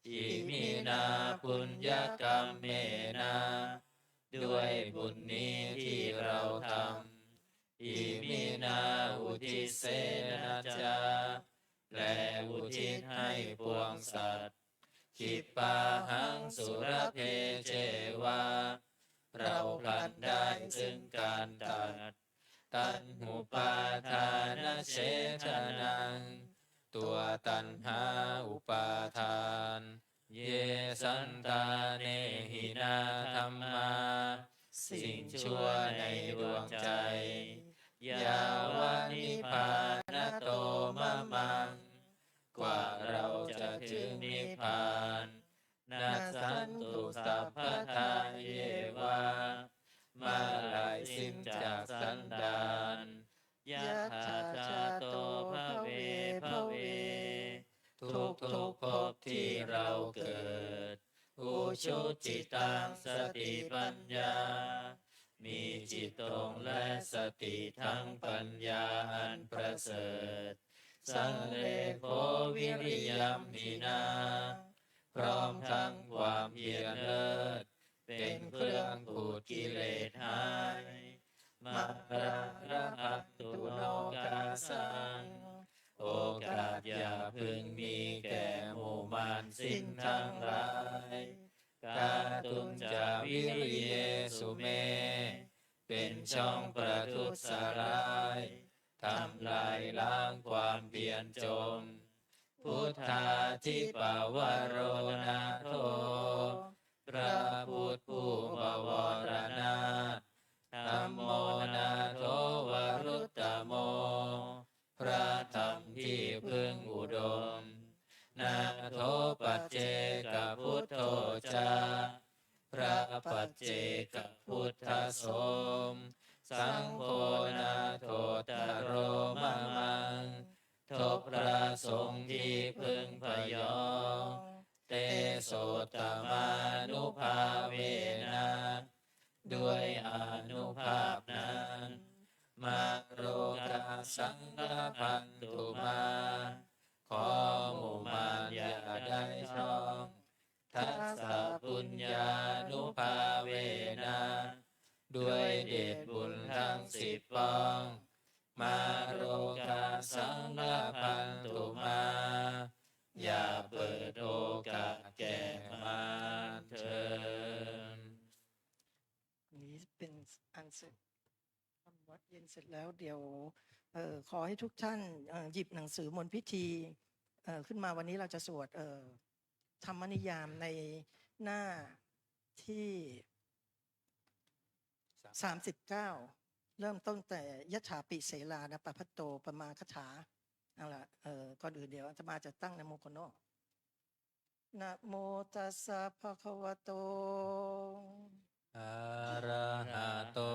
iminā puññakammena. ด้วยบุญนี้ที่เราทำ iminā uddissena ca. และอุทิศให้ปวงสัตว์ khippāhaṃ sulabhe ceva. เราพลันได้ซึ่งการตัด taṇhupādānachedanaṃ. ตัวตัณหาอุปาทาน ye santāne hinā dhammā. สิ่งชั่วในดวงใจ yāvanibbānato mamaṃ. กว่าเราจะถึงนิพพาน nassantu sabbadā yeva. เมื่อไหร่สิ้นจากสันดาน yathā jāto bhave bhave ทุกๆภพที่เราเกิด ujucittaṃ satipaññā มีจิตตรงและสติทั้งปัญญาอันประเสริฐ sallekho viriyamphinā พร้อมทั้งความเพียรเลิศ เป็นเครื่องขูดกิเลสหาย mārā labhantu nokāsaṃ โอกาสอย่าพึงมีแก่หมู่มารสิ้นทั้งหลาย kātuñca viriyesu me เป็นช่องประทุษร้าย ทำลายล้างความเพียรจง buddhādhipavaro nātho พระพุทธผู้บวรนาถ dhammo nātho varuttamo พระธรรมที่พึ่งอุดม nātho paccekabuddho ca พระปัจเจกพุทธสม saṅgho nāthottaro mamaṃ ทบพระสงฆ์ที่พึ่งพยอง tesottamānubhāvena ด้วยอานุภาพนั้น mārokāsaṃ labhantu mā ขอหมู่มารอย่าได้ช่อง tassa puññānubhāvena ด้วยเดชบุญทั้งสิบปอง mārokāsaṃ labhantu mā อย่าเปิดโอกาสแก่มารเถิด อันนี้เป็นอันเสร็จ ทำวัตรเย็นเสร็จแล้วเดี๋ยว เอ่อ ขอให้ทุกท่าน เอ่อ หยิบหนังสือมนต์พิธี เอ่อ ขึ้นมา วันนี้เราจะสวด เอ่อ ธรรมนิยามในหน้าที่ สามสิบเก้า เริ่มต้นแต่ yathāpi selānapabbatato upamā คาถา เอาละ เอ่อ ก่อนอื่นเดี๋ยวอาตมาจะตั้งนะโมก่อนเนาะ Namo tassa bhagavato arahato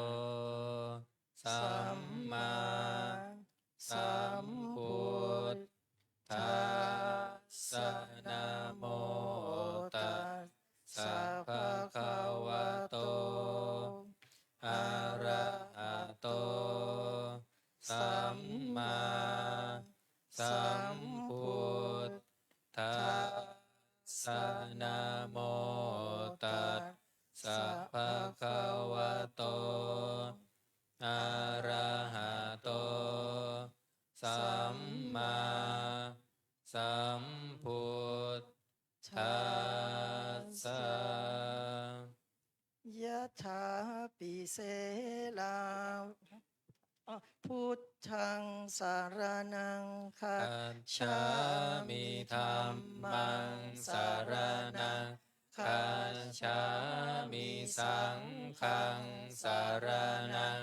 sammāsambuddhassa. Namo tassa bhagavato arahato sammāsambuddhassa. Namo tassa bhagavato arahato sammāsambuddhassa. Yathāpi selā, อ๋อ buddhaṃ saraṇaṃ gacchāmi, dhammaṃ saraṇaṃ gacchāmi, saṅghaṃ saraṇaṃ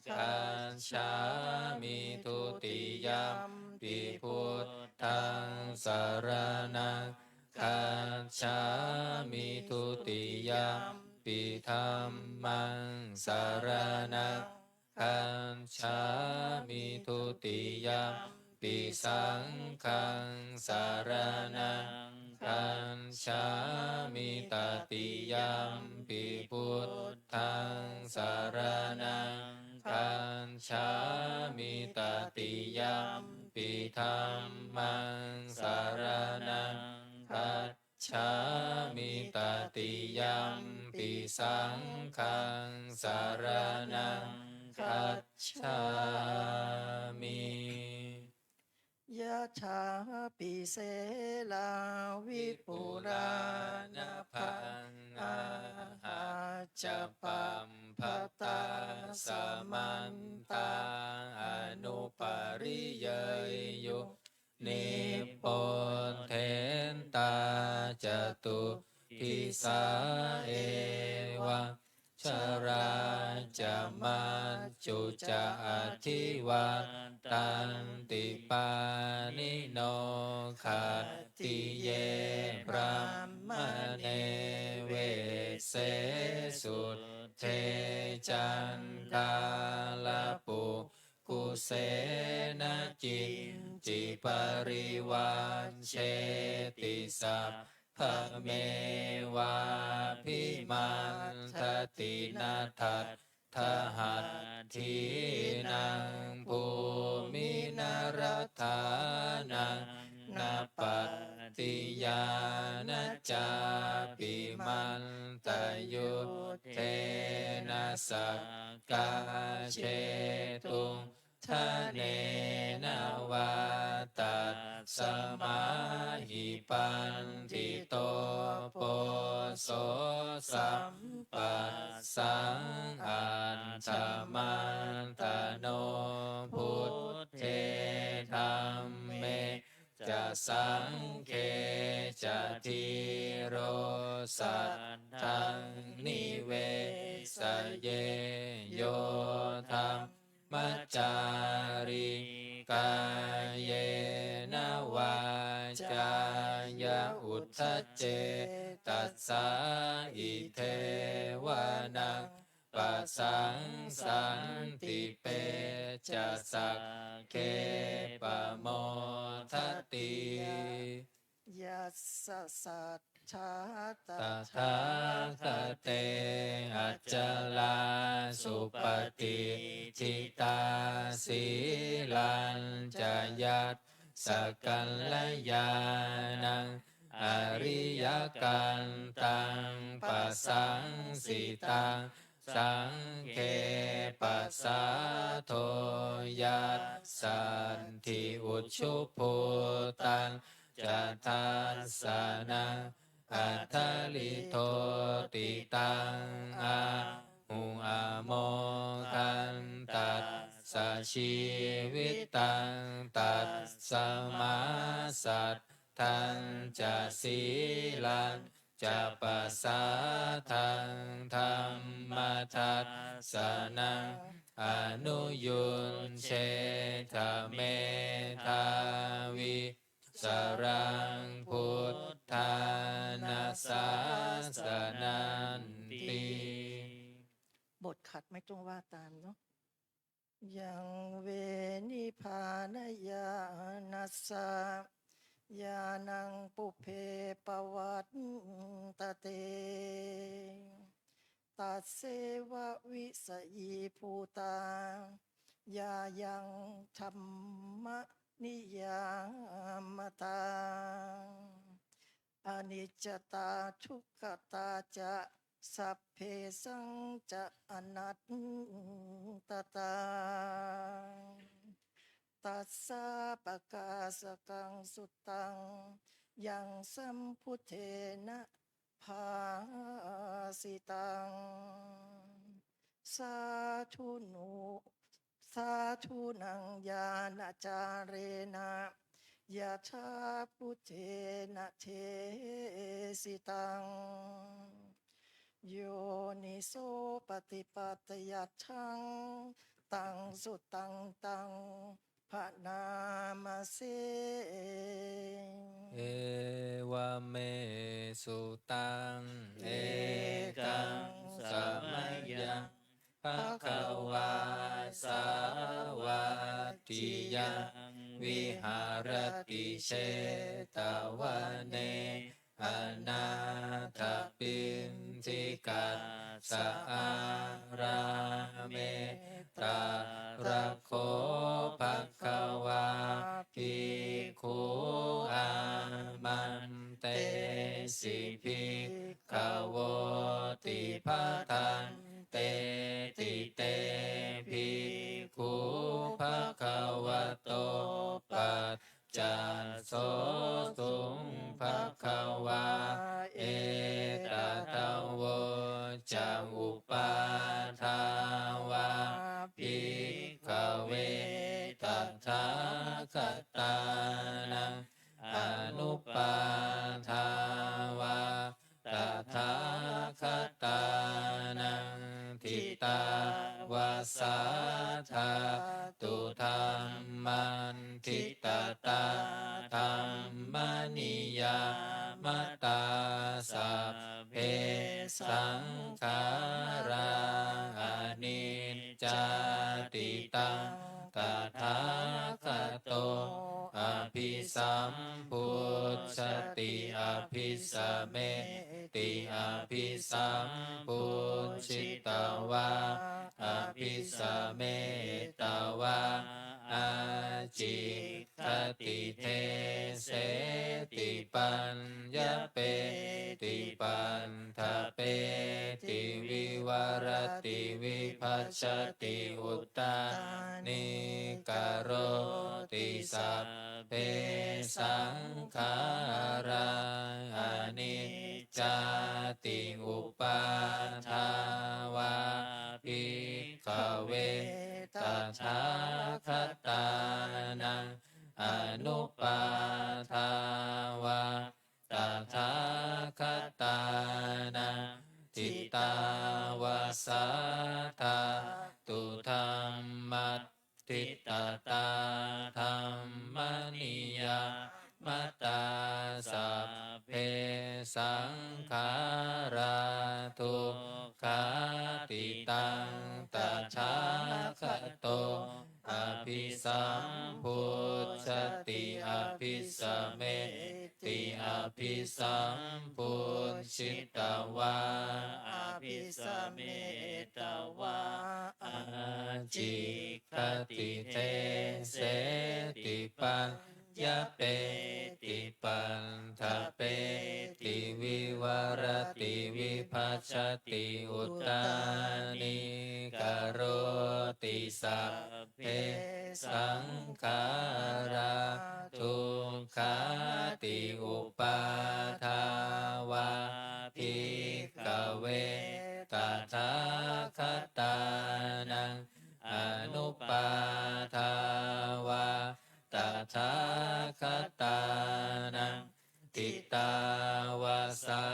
gacchāmi, dutiyampi buddhaṃ saraṇaṃ gacchāmi, dutiyampi dhammaṃ saraṇaṃ gacchāmi, dutiyampi saṅghaṃ saraṇaṃ gacchāmi, tatiyampi buddhaṃ saraṇaṃ gacchāmi, tatiyampi dhammaṃ saraṇaṃ gacchāmi, tatiyampi saṅghaṃ saraṇaṃ gacchāmi. Yathāpi selā vipulā nabhaṃ, āhacca pabbataṃ, samantā anupariyeyyuṃ, nippothentā catubbhisā eva, jalā ca maccu ca adhivattanti, pāṇino khattiye brāhmaṇe vesse sud buddhe caṅgālapukkhusenakiñciparivajjeti sabbamevābhimaddati na tattha hatthīnaṃ bhūmi na rathānaṃ na pattiyā na cāpi mantayyuddhena sakkā jetuṃ dhanena vā. Tasmā hi paṇḍito poso sampassaṃ attamantano buddhe dhamme ca saṅghe ca dhīro saddhaṃ nivesaye yo dhammacārī kāyena vācāya uddhacetasā idheva naṃ pasaṃsanti pe ca sagge pamodati. Yassa saddhā tathāgate acalā supaṭiṭṭhitā sīlañca yassa kalyāṇaṃ ariyakantaṃ pasaṃsitaṃ saṅghe pasādo yassatthi ujubhūtañca dassanaṃ adaḷito ti taṃ āhu amoghantassa jīvitaṃ. Tasmā saddhañca sīlañca pasādaṃ dhammadassanaṃ anuyuñjeta medhāvī saraṃ buddhāna sāsananti. บทขัดไม่ต้องว่าตามเนาะ Yaṃ ve nibbānañāṇassa ñāṇaṃ pubbe pavattate, taseva visayībhūtā ñāṇaṃ dhammaniyāmatā, aniccatā dukkhatā ca sabbesañca anattatā. Tassāpakāsakaṃ suttaṃ yaṃ sambuddhena bhāsitaṃ, sādhu nu sādhūnaṃ ñāṇācārena yathābhūtena desitaṃ, yonisopaṭipattiyatthaṃ taṃ suttaṃ taṃ bhaṇāma se. Evaṃ me sutaṃ. Ekaṃ samayaṃ bhagavā sāvatthiyaṃ viharati jetavane anāthapiṇḍikassa ārāme. Tatra kho bhagavā bhikkhū āmantesi bhikkhavoti. Bhadanteti te bhikkhū bhagavato paccassosuṃ. Bhagavā etadavoca: Uppādā vā bhikkhave tathāgatānaṃ, anuppādā vā tathāgatānaṃ, ṭhitā va sā dhātu dhammaṭṭhitatā dhammaniyāmatā, sab sabbe saṅkhārā aniccāti. Taṃ tathāgato abhisambujjhati abhisameti, abhisambujjhitvā abhisametvā ācikkhati deseti paññapeti paṭṭhapeti vivarati vibhajati uttānīkaroti. Sabbe saṅkhārā aniccāti. Uppādā vā bhikkhave tathāgatānaṃ anuppādā vā tathāgatānaṃ ṭhitāva sā dhātu dhammaṭṭhitatā dhammaniyāmatā. Sabbe saṅkhārā dukkhāti. Taṃ tathāgato abhisambujjhati abhisameti, abhisambujjhitvā abhisametvā ācikkhati deseti paññapeti paṭṭhapeti vivarati vibhajati uttānīkaroti. Sabbe saṅkhārā dukkhāti. Uppādā vā bhikkhave tathāgatānaṃ anuppādā vā tathāgatānaṃ ṭhitāva sā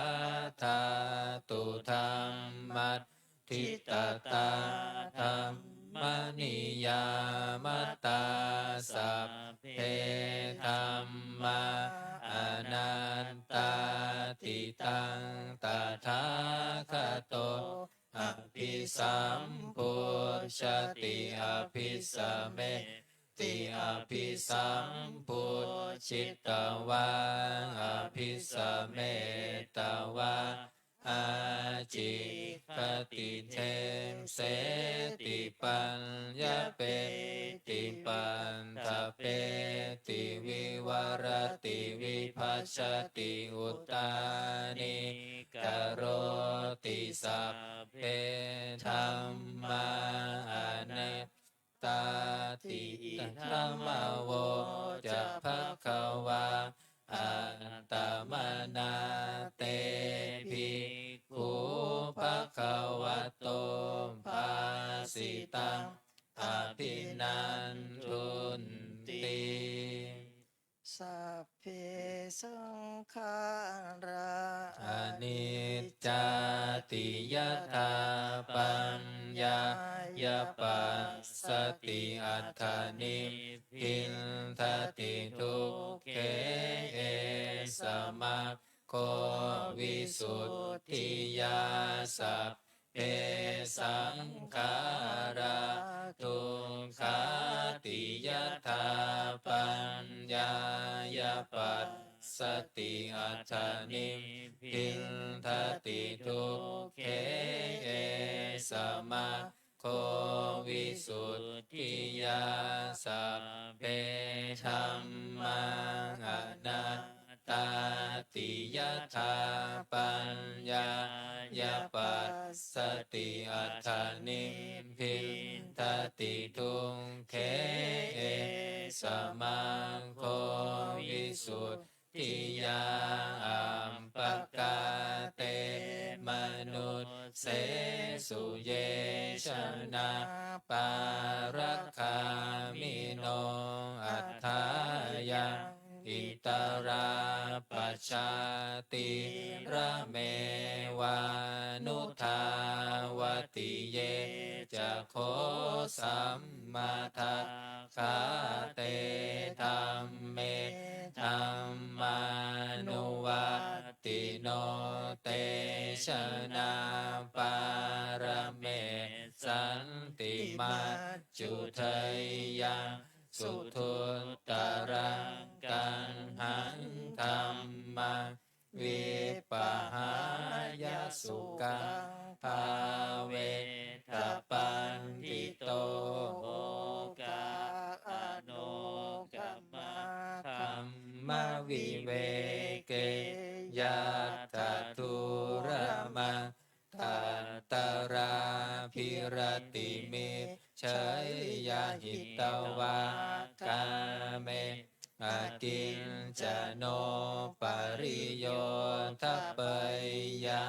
dhātu dhammaṭṭhitatā dhammaniyāmatā. Sabbe dhammā anattāti. Taṃ tathāgato abhisambujjhati abhisameti, abhisambujjhitvā abhisametvā ācikkhati deseti paññapeti paṭṭhapeti vivarati vibhajati uttānīkaroti. Sabbe dhammā anattāti. Idamavoca bhagavā. Attamanā te bhikkhū bhagavato bhāsitaṃ abhinandunti. Sabbe saṅkhārā aniccāti. Yadā paññāya passati, atha nibbindati dukkhe, esa maggo visuddhiyā. Sab be saṅkhārā dukkhāti. Yadā paññāya passati, atha nibbindati dukkhe, esa maggo visuddhiyā. Sabbe dhammā anattāti. Yadā paññāya passati, atha nibbindati dukkhe, esa maggo visuddhiyā. Appakā te manussesu ye janā pāragāmino, athāyaṃ itarā pajātīramevānudhāvati. Ye ca kho sammadā Kā te dhamme dhammānuvattino, te janā pāramessanti maccudheyyaṃ suduttaraṃ. Kaṇhaṃ dhammaṃ vippahāya sukhaṃ bhāvetha paṇḍito, okā anogama dhammavivekeyyatha dūramatha tarābhiratimicceyya hitvā kāme akiñcano pariyodapeyya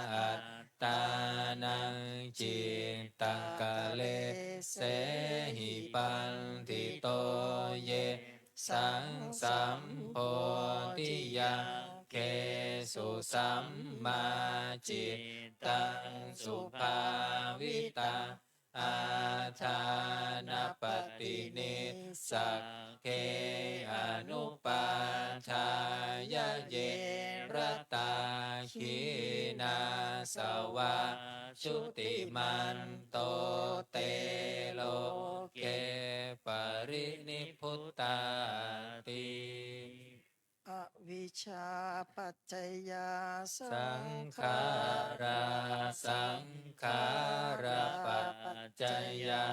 attānaṃ cittaklesehi paṇḍito ye saṃ sambodhiyaggesu sammācittaṃ subhāvitā ādānapaṭinissagge anupādāya ye ratā khīṇāsavā jutimanto te loke parinibbutāti. Avijjāpaccayā saṅkhārā, saṅkhārapaccayā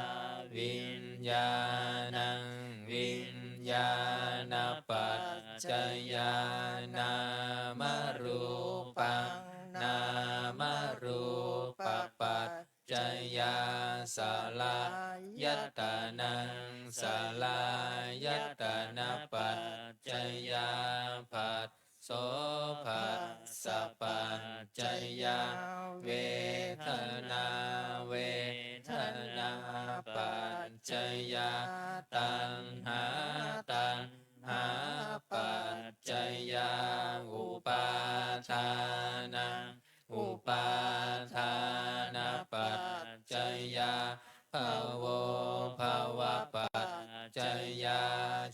viññāṇaṃ, viññāṇapaccayā nāmarūpaṃ, nāmarūpapaccayā saḷāyatanaṃ, saḷāyatanapaccayā phasso, phassapaccayā vedanā, vedanāpaccayā taṇhā, taṇhāpaccayā upādānaṃ, upādānapaccayā bhavo, bhavapaccayā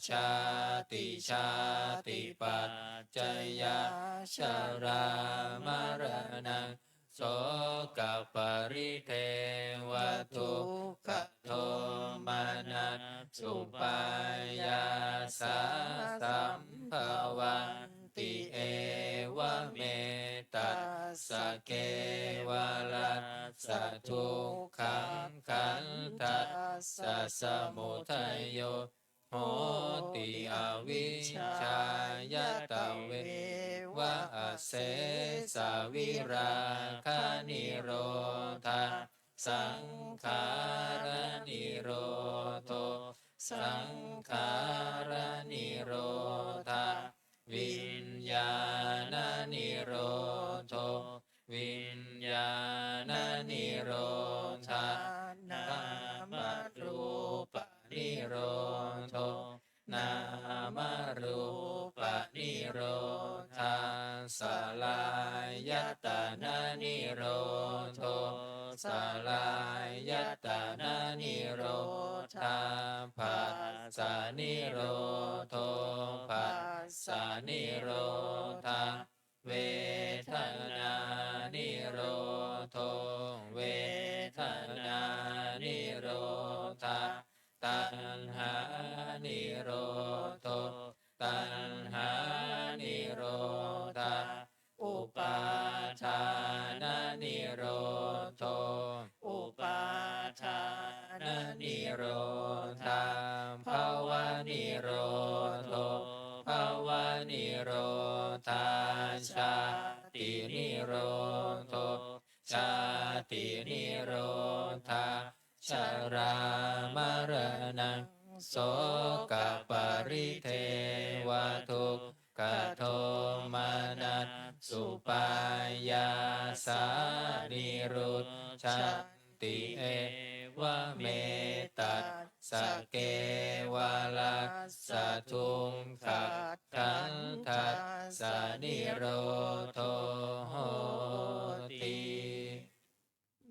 jāti, jātipaccayā jarāmaraṇaṃ sokaparidevadukkhadomanassupāyāsā sambhavanti. Evametass kevalassa dukkhakkhandhassa samudayo hoti, avijjāya tveva asesavirāganirodha saṅkhāranirodho, saṅkhāranirodha viññāṇanirodho, viññāṇanirodha nāmarūpanirodho, nāmarūpanirodha saḷāyatananirodho, saḷāyatananirodha phassanirodho, phassanirodha vedanānirodho, vedanānirodha taṇhānirodho, taṇhānirodha upādānanirodho, upādānanirodha bhavanirodho, bhavanirodha jātinirodho, jātinirodha jarāmaraṇaṃ sokaparidevadukkhadomanassupāyāsā nirujjhanti. Evametassa kevalassa dukkhakkhandhassa nirodho hoti.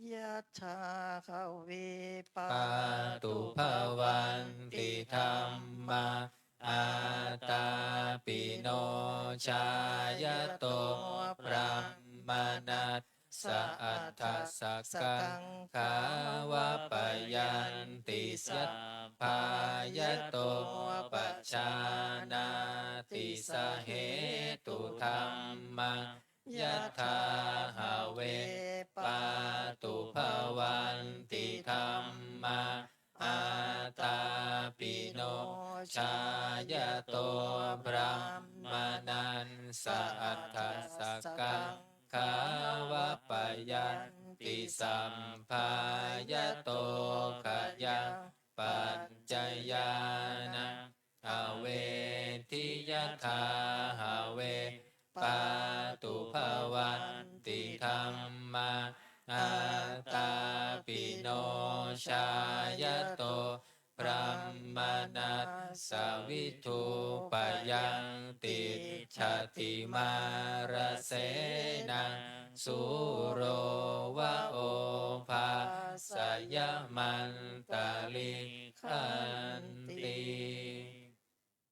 Yathā kavī pātubhavanti dhammā. Ātāpino jāyato brāhmaṇassa addhasakaṃ gāvapayanti sabbā yato pajānāti sahetudhammaṃ. Yathā have pātubhavanti dhammā. Ātāpino jāyato brāhmaṇassa addhasakaṃ gāvapayanti sabbā yato khayaṃ paccayānaṃ avedhi. Yathā have pātubhavanti dhammā. Ātāpino jāyato brāhmaṇassa vidhūpayaṃ tiṭṭhati mārasenaṃ, sūro va obhāsayamantalikkhanti.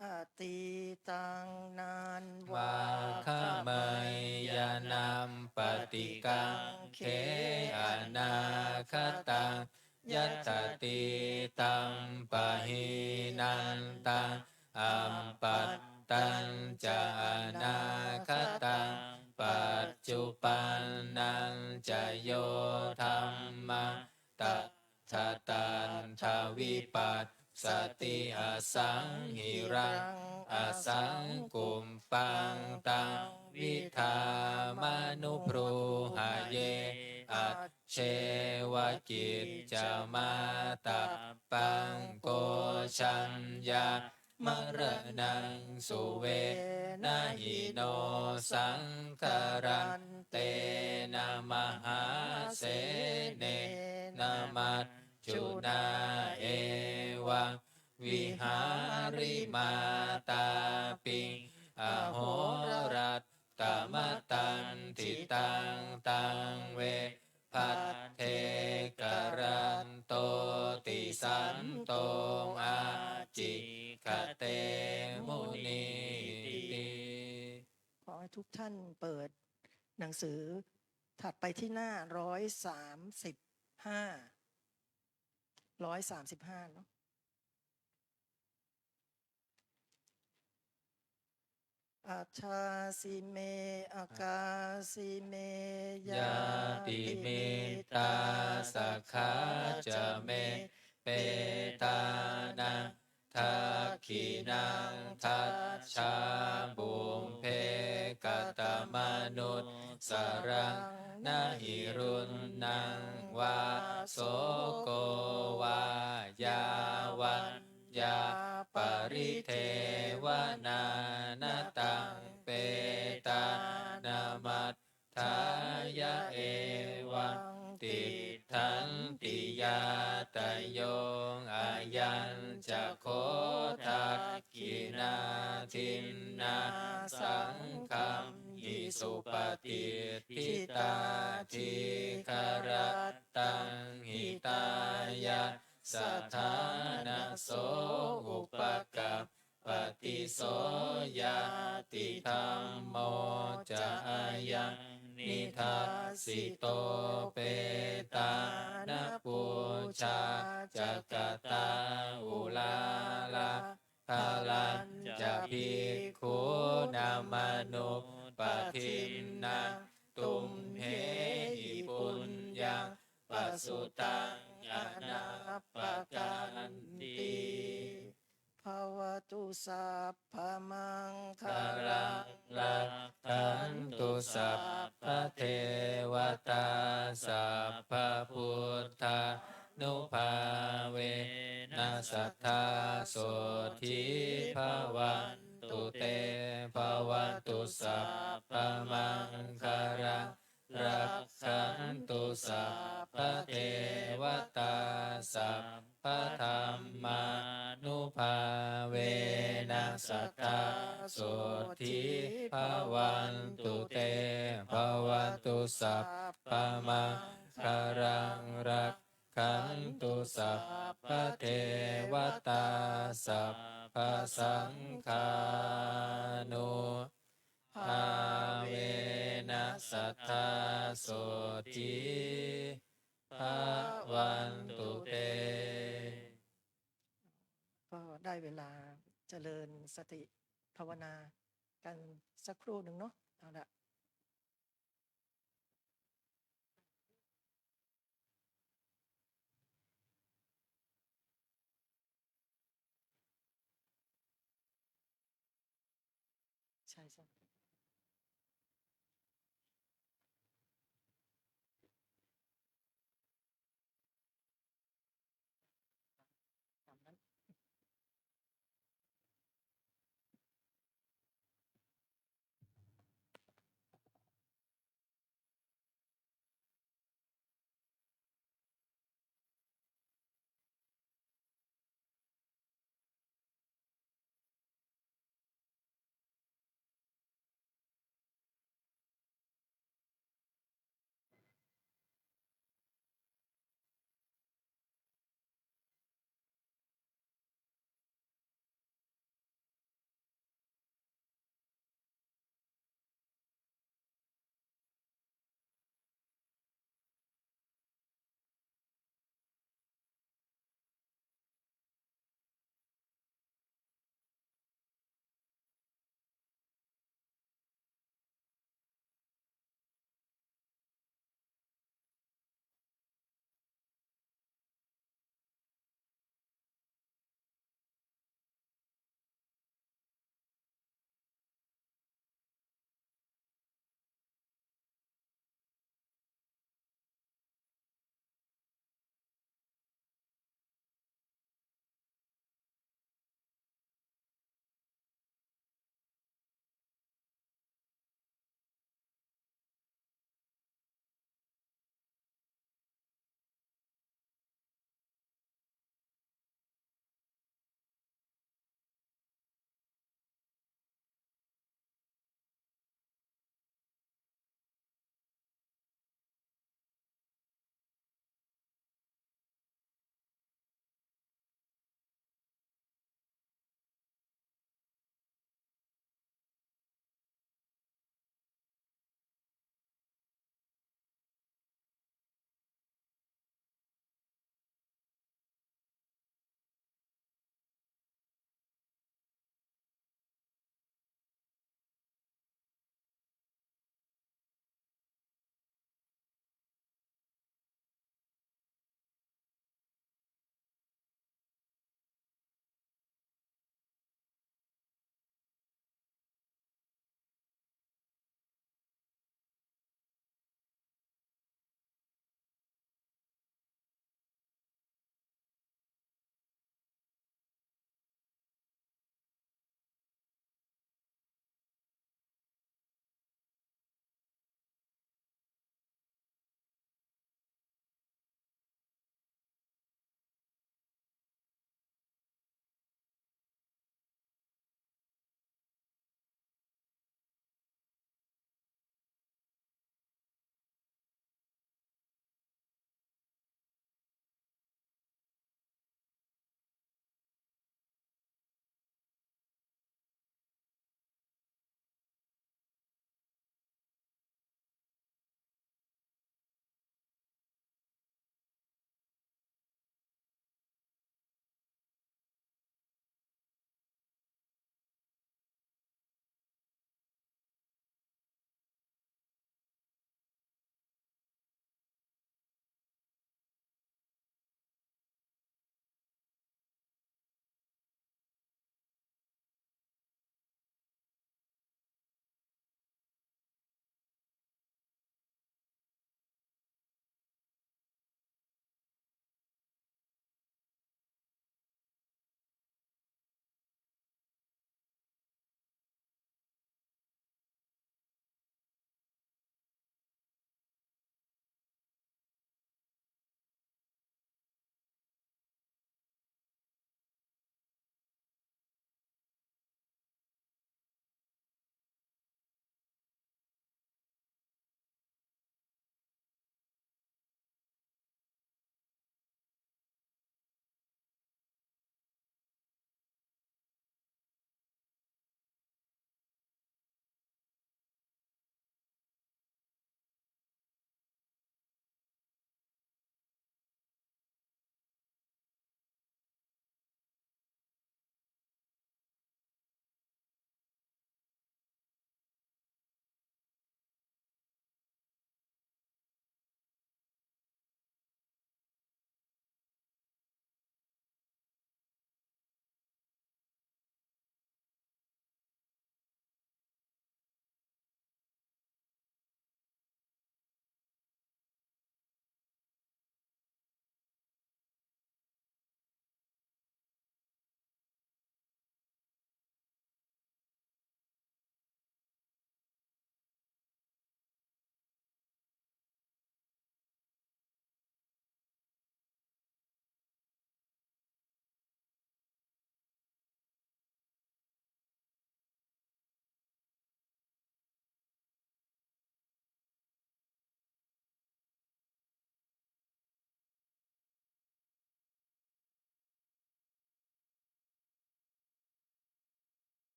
Atītaṃ nānvāgameyya nappaṭikaṅkhe anāgataṃ. Yadatītampahīnantaṃ appattañca anāgataṃ, paccuppannañca yo dhammaṃ tattha tattha vipassati. Asaṃhiraṃ asaṅkuppaṃ taṃ vidhāmanubrūhaye. Ajjeva kiccamātappaṃ ko jaññā maraṇaṃ suve. Na hi no saṅgarantena mahāsenena maccunā, evaṃ vihārimātāpiṃ ahorattamatanditaṃ. Taṃ ve bhaddekarattoti santo ācikkhate munīti. ขอให้ทุกท่านเปิดหนังสือถัดไปที่หน้าร้อยสามสิบห้า ร้อยสามสิบห้าเนาะ Ajjāsi me akāsi me ñātimittā sakhā ca me petāna dakkhiṇaṃ dajjā pubbe katamanussaraṃ. Na hi ruṇṇaṃ vā soko vā yā vaññā paridevanā na taṃ petānamat thāya evaṃ tiṭṭhanti ñātayo. Ayañca kho dakkhiṇā dinnā saṅghamhi supatiṭṭhitā dīgharattaṃ hitāyassa ṭhānaso upakap pati. So ñātidhammo ca ayaṃ nidassito petāna pūjā ca katā uḷārā balañca bhikkhūnamanuppadinnaṃ tumhehi puññaṃ pasutaṃ anappakanti. Bhavatu sabbamaṅgalaṃ, rakkhantu sabbadevatā, sabbabuddhānubhāvena sadā sotthī bhavantu te. Bhavatu sabbamaṅgalaṃ, rakkhantu sabbadevatā, sabbadhammānubhāvena sadā sotthī bhavantu te. Bhavatu sabbamaṅgalaṃ, rak rakkhantu sabbadevatā, sabbasaṅghānubhāvena sadā sotthī bhavantu te. ก็ได้เวลาเจริญสติภาวนากันสักครู่หนึ่งเนาะ เอาละ ใช่ใช่ ตามนั้น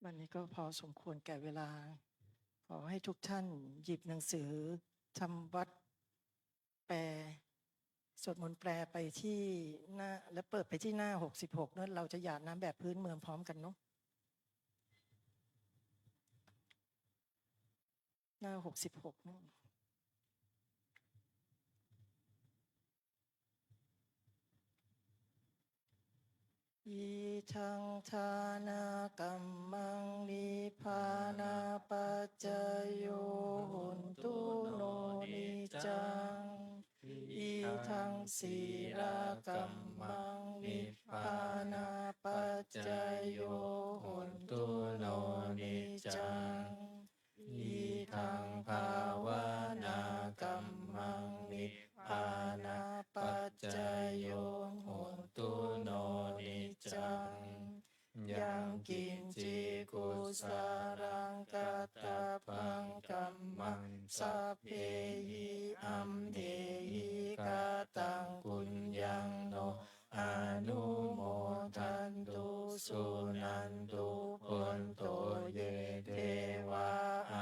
วันนี้ก็พอสมควรแก่เวลา ขอให้ทุกท่านหยิบหนังสือทำวัตรแปล สวดมนต์แปลไปที่หน้า และเปิดไปที่หน้า หกสิบหก เนอะ เราจะหยาดน้ำแบบพื้นเมืองพร้อมกันเนาะ หน้า หกสิบหก เนอะ Idaṃ dānakammaṃ nibbānapaccayo hotu no niccaṃ. Idaṃ sīlakammaṃ nibbānapaccayo hotu no niccaṃ. Idaṃ bhāvanākammaṃ nibbānapaccayo hotu no niccaṃ. Yaṃ kiñci kusalaṃ kattabbaṃ kammaṃ sabbehi amhehi kataṃ puññaṃ no anumodantu suṇantu bhonto ye devā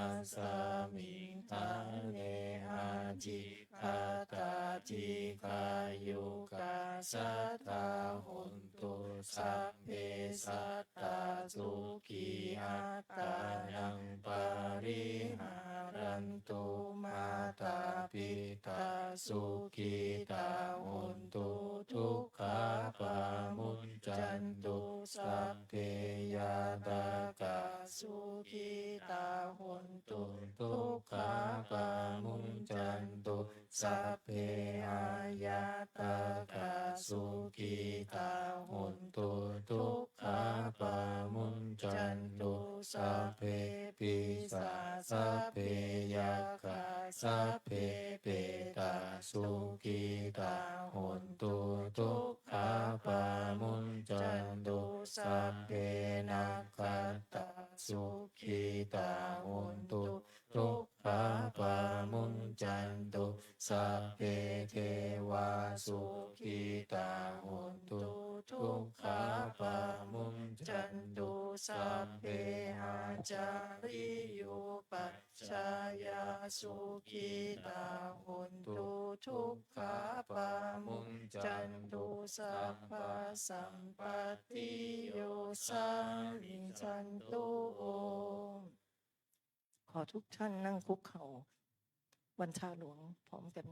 asmiṃ ṭhāne adhigatā dīghāyukā sadā hontu sabbe sattā sukhī attānaṃ pariharantu. Mātā pitā sukhitā hontu dukkhā pamuñcantu sabbe ñātakā sukhitā hontu dukkhā pamuñcantu sabbe aññātakā sukhitā hontu dukkhā pamuñcantu sabbe pisā sabbe yakkhā sabbe petā sukhitā hontu dukkhā pamuñcantu sabbe nakkhattā sukhitā hontu dukkhā pamuñcantu sabbe devā sukhitā hontu dukkhā pamuñcantu sabbe ācariyupajjhāyā sukhitā hontu dukkhā pamuñcantu sabbasampattiyo samijjhantu. ขอทุกท่านนั่งคุกเข่าวันทาหลวงพร้อมกัน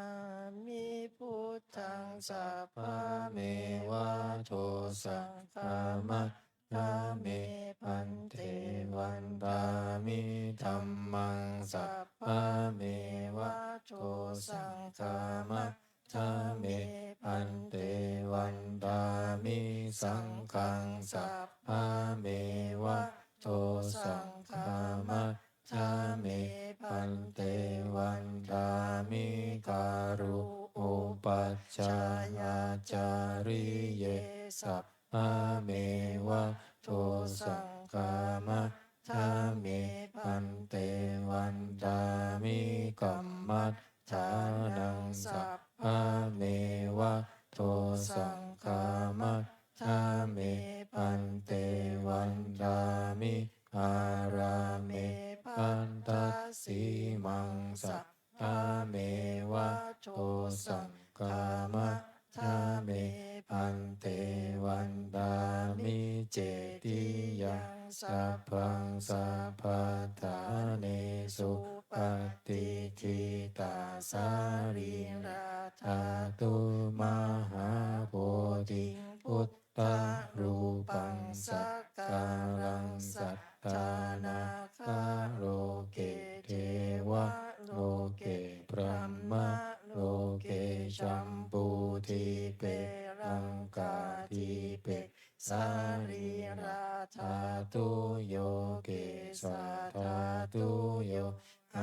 Vandāmi buddhaṃ sabbameva dosaṃ khamatha me bhante. Vandāmi dhammaṃ sabbameva dosaṃ khamatha me bhante. Vandāmi saṅghaṃ sabbameva dosaṃ khamatha me bhante. Vandāmi gurūpajjhāyācariye sabbameva dosaṃ khamatha me bhante. Vandāmi kammaṭṭhānaṃ sabbameva dosaṃ khamatha me bhante. Vandāmi ārāme bhaddasīmaṃ sabbameva dosaṃ khamatha me bhante. Vandāmi cetiyaṃ sabbaṃ sabbaṭṭhānesu patiṭṭhitā sārīradhātu mahābodhiṃ buddharūpaṃ sakalaṃ satthā nāgaloke devaloke brahmaloke jambudīpe laṅkādīpe sārīradhātuyo kesādhātuyo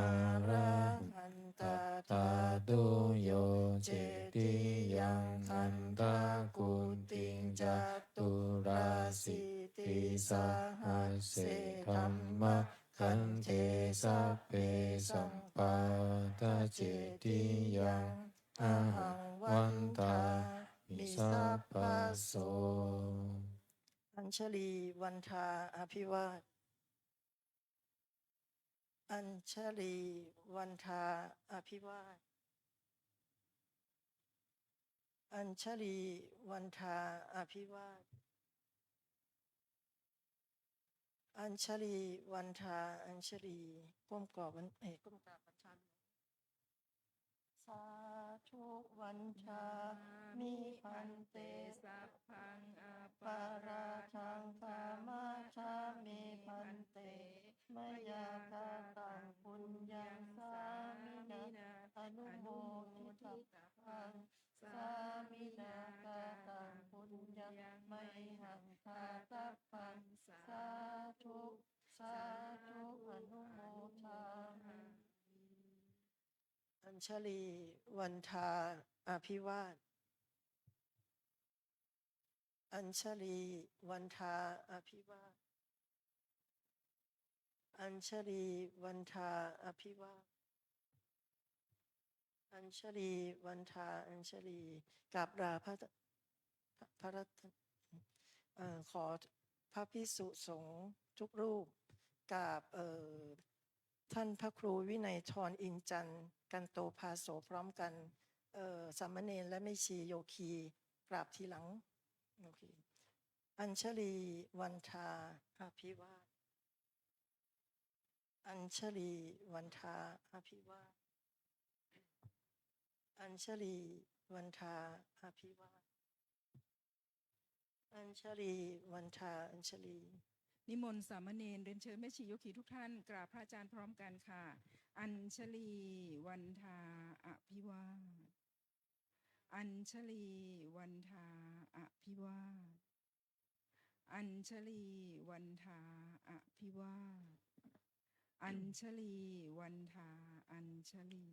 arahantatthattuyo cetiyaṃ gandhakuṭiṃ caturāsītisahasse dhammakkhandhe sabbe sampādacetiyaṃ ahaṃ vandāmi mi sabbaso. Añjalī vandā abhivāda. Añjalī vandā abhivāda. Añjalī vandā abhivāda. Añjalī vandā añjalī. ก้มกราบวัน เอ่อ ก้มกราบวันทาหลวง Sādhu vandāmi bhante, sabbaṃ aparādhaṃ khamatha me bhante, mayā kataṃ puññaṃ sāminā anumoditabbaṃ, sāminā kataṃ puññaṃ mayhaṃ dātabbaṃ, sādhu sādhu anumodāmi. Añjalī vandā abhivāda. Añjalī vandā abhivāda. Añjalī vandā abhivāda. Añjalī vandā añjalī. กราบลาพระ พระรัตน เอ่อ ขอพระภิกษุสงฆ์ทุกรูปกราบ เอ่อ ท่านพระครูวินัยทร อินจันทร์ กันโตภาโส พร้อมกัน เอ่อ สามเณรและแม่ชีโยคีกราบทีหลัง โอเค Añjalī vandā abhivāda. Añjalī vandā abhivāda. Añjalī vandā abhivāda. Añjalī vandā añjalī. นิมนต์สามเณร เรียนเชิญแม่ชีโยคีทุกท่านกราบพระอาจารย์พร้อมกันค่ะ Añjalī vandā abhivāda. Añjalī vandā abhivāda. Añjalī vandā abhivāda. Añjalī vandā añjalī.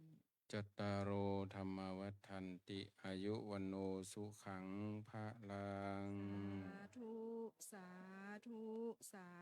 Cattāro dhammā vaḍḍhanti, āyu vaṇṇo sukhaṃ balaṃ. Sādhu, sādhu, sādhu.